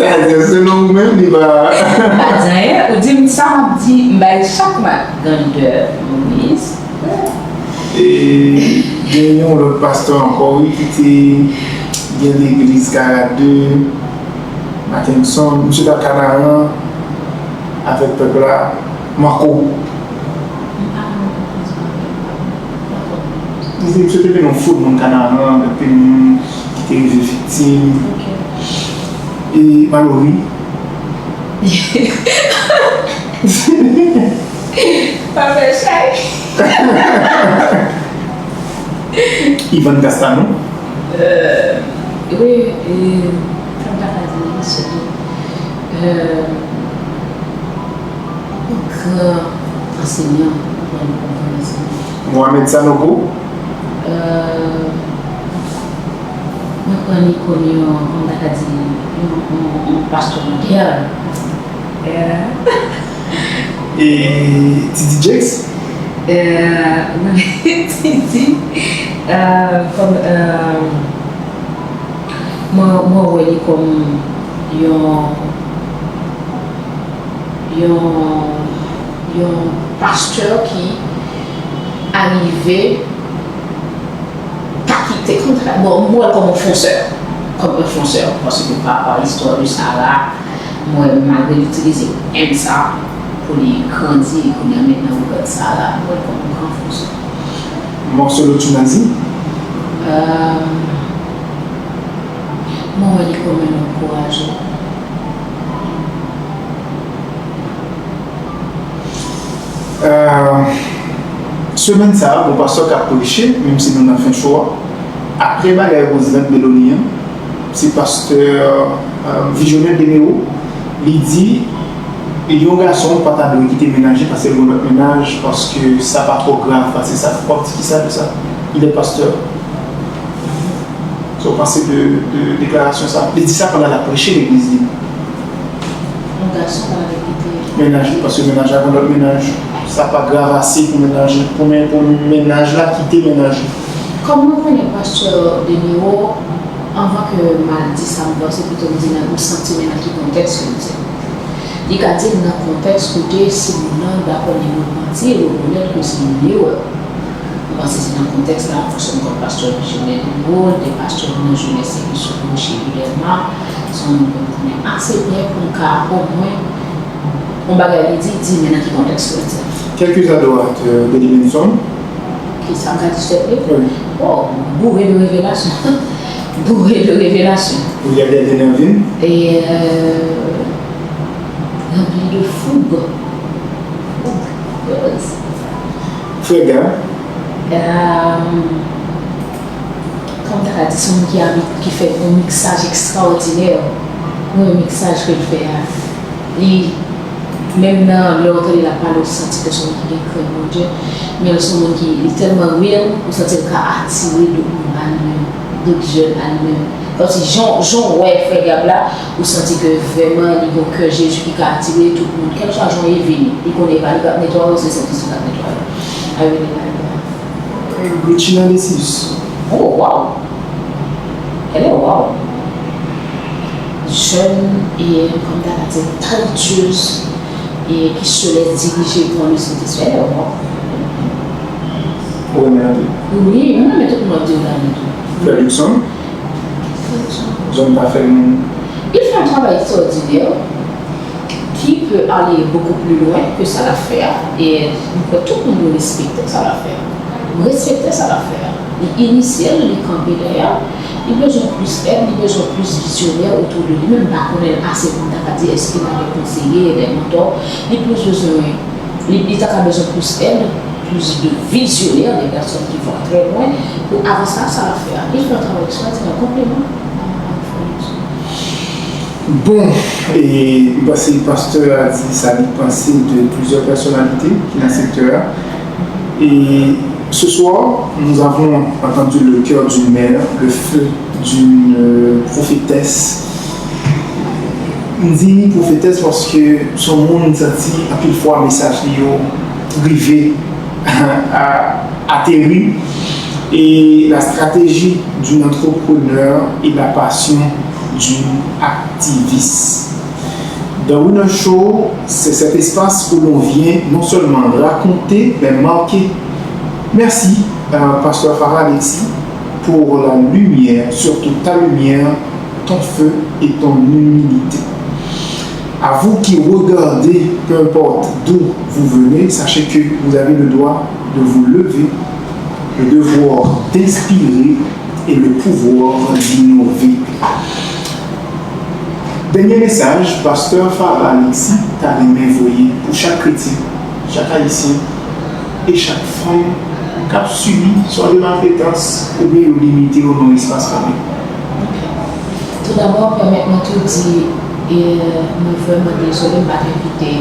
Sa di, selon ou menm, li pa. M pa di anyen, ou di m sa m ap di, m bay chak magandè humoris. E gen yon lòt pastè ankò, wi, ki te gen legliz Karate, Mackenson, misye t al Kanaran avèk pèp la, Marco. Misye, misye te mennen yon foul moun Kanaran, anpil moun ki te rive viktim. E Malory. Pa fè chay. Ivan Castano. Euh, wi, e, sa m ta ka di, se, euh, yon gran ansenyan, yon gran ansenyan. Mohamed Sanogo. Euh, mwen pran li kòm yon, kòman m ta ka di, yon, yon, yon pastè modèl. E T D Jakes? Euh, T D, euh, kòm, euh, mwen, mwen wè li kòm yon, yon, yon pastè ki arive pa kite, kòman ta ka, bon, m wè l kòm yon fonsè, kòm yon fonsè, paske pa, pa istwa de Sara, m wè malgre l itilize M sa pou li grandi, kounye a mentnan ou gad Sara, m wè l kòm yon gran fonsè. Marcelo Tunasi? Euh, mwen wè li kòm yon nonm kouraje. Euh, semèn sa a, gon pastè k ap preche, menm si nou nan fen cho a. Apre bagay Roselande Belloni an, se pastè, euh, Visionnaire Demereau, li di yon gason pa ta dwe kite mennaj li paske l gen lòt mennaj, paske sa pa twò grav pase sa. W ap di kisa de sa? Il est pasteur. Sa w panse de, de deklarasyon sa? Li di sa pandan l ap preche legliz li. Yon gason pa dwe kite mennaj li, paske mennaj la gon lòt mennaj. Sa pa grav ase pou mennaj, pou men-, pou mennaj la kite mennaj li. Kòm mwen konnen pastè Demereau, anvan ke m al di sa m panse, pito m di nan, m santi men nan ki kontèks ke l di l. Li ka di l nan kontèks kote si moun nan dakò li repanti, rekonèt ke se yon erè. Mwen panse se nan kontèks la, fonksyonn kòm pastè Visionnaire Demereau, de pastè nan jenès ki sou Roche Vilèma, se yon moun ke m konnen ase byen pou m ka omwen, yon bagay li di, di men nan ki kontèks ke l di l. Quelques adorateurs de Livingston. Kisa m ka di, silvouplè? Wi. Oh, bourré de révélations. Bourré de révélations. Il y a des énergies. Et, euh, rempli de fougue. Fougue. Yes. Kòm ta ka di, se yon moun ki abit, ki fè yon miksaj ekstraòdinè. Yon miksaj ke l fè a. Li, menm nan lè w tande l ap pale, ou santi ke se yon moun ki gen krent Bondye, men l se yon moun ki, li tèlman real, ou santi l ka atire dòt moun ba li menm, dòt jèn ba li menm. Kòmsi jan, jan w wè frè Gab la, ou santi ke vrèman li gen kè Jezi ki ka atire tout moun, kèlkeswa jan w ye vini, li konnen e pa li k ap netwaye w, se Sentespri k ap netwaye w. I really like that. Gucci nan Decius. Oh, wow! Elle est wow! Jeune et, comme t'as dit, talentueuse et qui se laisse diriger par le Saint-Esprit. Elle est wow! Ou renmen anpil? Wi, mwen renmen tout moun ap di w la, men tou. Frè Luckson? Zòn pa fè moun. Il fait un travail extraordinaire qui peut aller beaucoup plus loin que sa l ap fè a. E m kwè tout moun dwe respekte sa l ap fè a. M respekte sa l ap fè a. Li inisye l, li kanpe dèyè l. Li bezwen plis èd, li bezwen plis vizyonè otou de li. Men m pa konnen l ase pou m ta ka di èske l pa gen konseye, dè mantò. Li plis bezwen, li, li ta ka bezwen plis èd, plis de vizyonè, de pèsòn ki vwa trè lwen pou avanse ak sa l ap fè a. Il fait un travail extraordinaire. Konpliman. Bon, e m panse pastè a di sa li panse de plizyè pèsonalite ki nan sektè a. Et ce soir, nous avons entendu le cœur d'une mère, le feu d'une, euh, prophétesse. M di pwofetès paske se yon moun m santi anpil fwa mesaj li yo rive a, ateri. Et la stratégie d'une entrepreneur et la passion d'une activiste. The Winner Show, c'est cet espace où l'on vient non seulement raconter, mais marquer. Merci, euh, Pasteur Farah Alexis, pour la lumière, surtout ta lumière, ton feu et ton humilité. À vous qui regardez, peu importe d'où vous venez, sachez que vous avez le droit de vous lever, le devoir d'inspirer et le pouvoir d'innover. Dènye mesaj, Pastè Farah Alexis ta renmen voye pou chak kretyen, chak ayisyen e chak fanm k ap sibi swa de maltretans oubyen yo limite yo nan espas piblik. Toudabò, pèmèt mwen tou di, e, mwen vrèman dezole, m pa t envite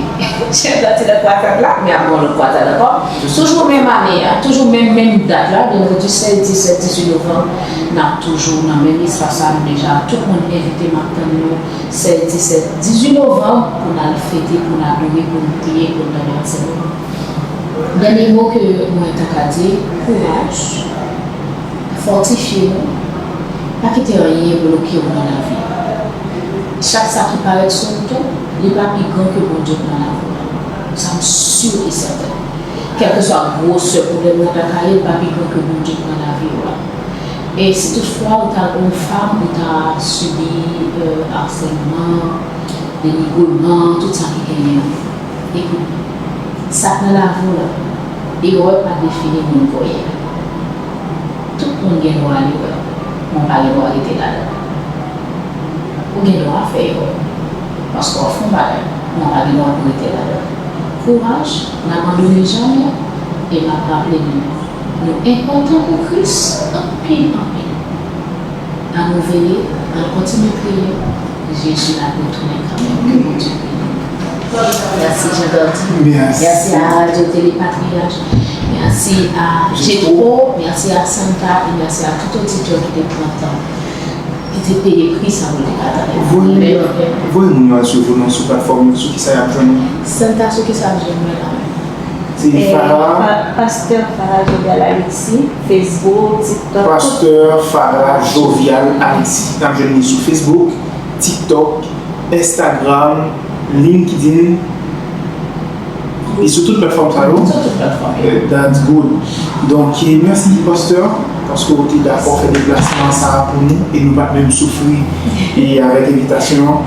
Chèf Dati nan kwazad la, men ap gen yon lòt kwazad ankò. Toujou menm ane a, toujou menm, menm dat la, byen antandi, sèz, disèt, dizuit novanm, n ap toujou nan menm espas la, nou deja, tout moun envite, m ap tann nou, sèz, disèt, dizuit novanm, pou n al fete, pou n adore, pou n priye, pou n tande ansèyman. Dènye mo ke mwen ta ka di, kouraj, fòtifye nou, pa kite anyen bloke w nan lavi. Chak sa ki parèt sou wout ou, li pa pi gran ke Bondye k nan lavi w la. Sa m si e sèten. Kèlkeswa gwosè pwoblèm nan ta ka ye, li pa pi gran ke Bondye k nan lavi w la. E si toutfwa ou ta, ou fanm, ou ta sibi, euh, asèlman, denigreman, tout sa ki genyen an, ekout, sa k nan lavi w la, erè pa defini moun ke w ye. Tout moun gen dwa al erè, men w pa gen dwa rete ladan l. Ou gen dwa fè erè, paske w ap fè yon bagay, men w pa gen dwa pou rete ladan l. Kouraj, n abandone janm, e m ap raple nou, nou enpòtan pou Kris anpil, anpil. Ann nou veye, ann kontinye priye. Jezi ap retounen kanmenm. Ke Bondye beni nou. Mèsi, Jean Gardy. Mèsi. Mèsi a Radio Télé Patriyach. Mèsi a Jetro. Jetro. Mèsi a Santa. E mèsi a tout oditè ki te pran tan, ki te peye pri sa pou te ka tande. Voye moun yo, voye moun yo al swiv ou nan sou platfòm yo, sou kisa y ap jwenn ou? Santa, sou kisa y ap jwenn mwen la menm? Se Farah. Pa-, Pastè Farah Jovial Alexis, Facebook, TikTok, tout. Pastè Farah Jovial Alexis. N ap jwenn li sou Facebook, TikTok, Instagram, LinkedIn. Li sou tout platfòm sa yo? Sou tout platfòm, wi. Eh, that's good. Donk, eh, mèsi, pastè, paske w te dakò fè deplasman sa a pou nou e nou pa t menm soufri e avèk envitasyon an.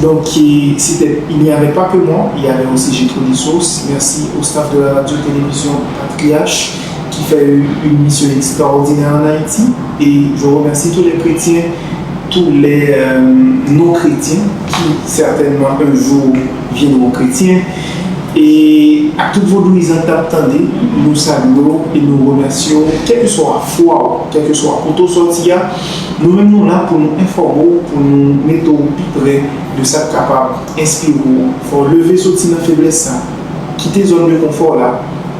Donk, eh, c'était, il n'y avait pas que moi, il y avait aussi Jetro Dessources. Merci au staff de la radio télévision Patriarche qui fait une mission extraordinaire en Haïti. Et je remercie tous les chrétiens, tous les, euh, non-chrétiens qui certainement un jour viendront chrétiens. E ak tout vodouyizan k t ap tande, nou salye w e nou remèsye w, kèlkeswa fwa w, kèlkeswa kote w sòti a, nou menm nou la pou nou enfòme w, pou nou mete w pi pre de sa k kapab enspire w, fè w leve soti nan feblès sa, kite zòn de konfò w la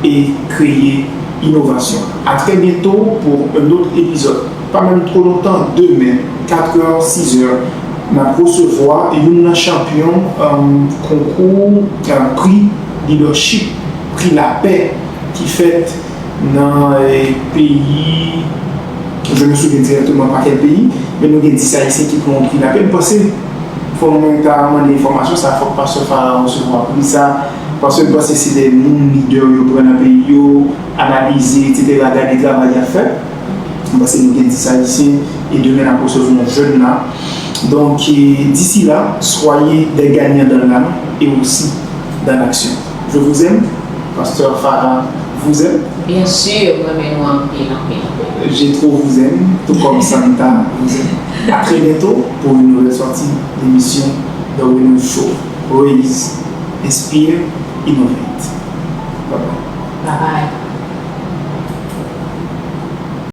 e kreye inovasyon. A trè byento pou un autre épisode. Pa menm twò lontan, demen, katrè, sizè, n ap resevwa youn nan chanpyon konkou pri lidèchip, pri lapè ki fèt nan peyi, je me souviens directement pa kèl peyi, men nou gen dis ayisyen ki pran yon pri lapè. M panse fò mwen ta mande enfòmasyon sa, fòk pastè Farah resevwa pri sa, paske m panse se de moun lidè yo pran nan peyi yo, analize, etsetera, gade travay y ap fè. M panse nou gen dis ayisyen e demen n ap resevwa yon jèn la. Donc, d'ici là, soyez des gagnants dans l'âme et aussi dans l'action. Je vous aime, Pasteur Farah vous aime. Bien sûr, mwen renmen nou anpil, anpil, anpil. Jetro vous aime, tout comme Santa vous aime. À très bientôt pour une nouvelle sortie d'émission The Renew Show. Raise, inspire, innovate. Bye bye. Bye bye.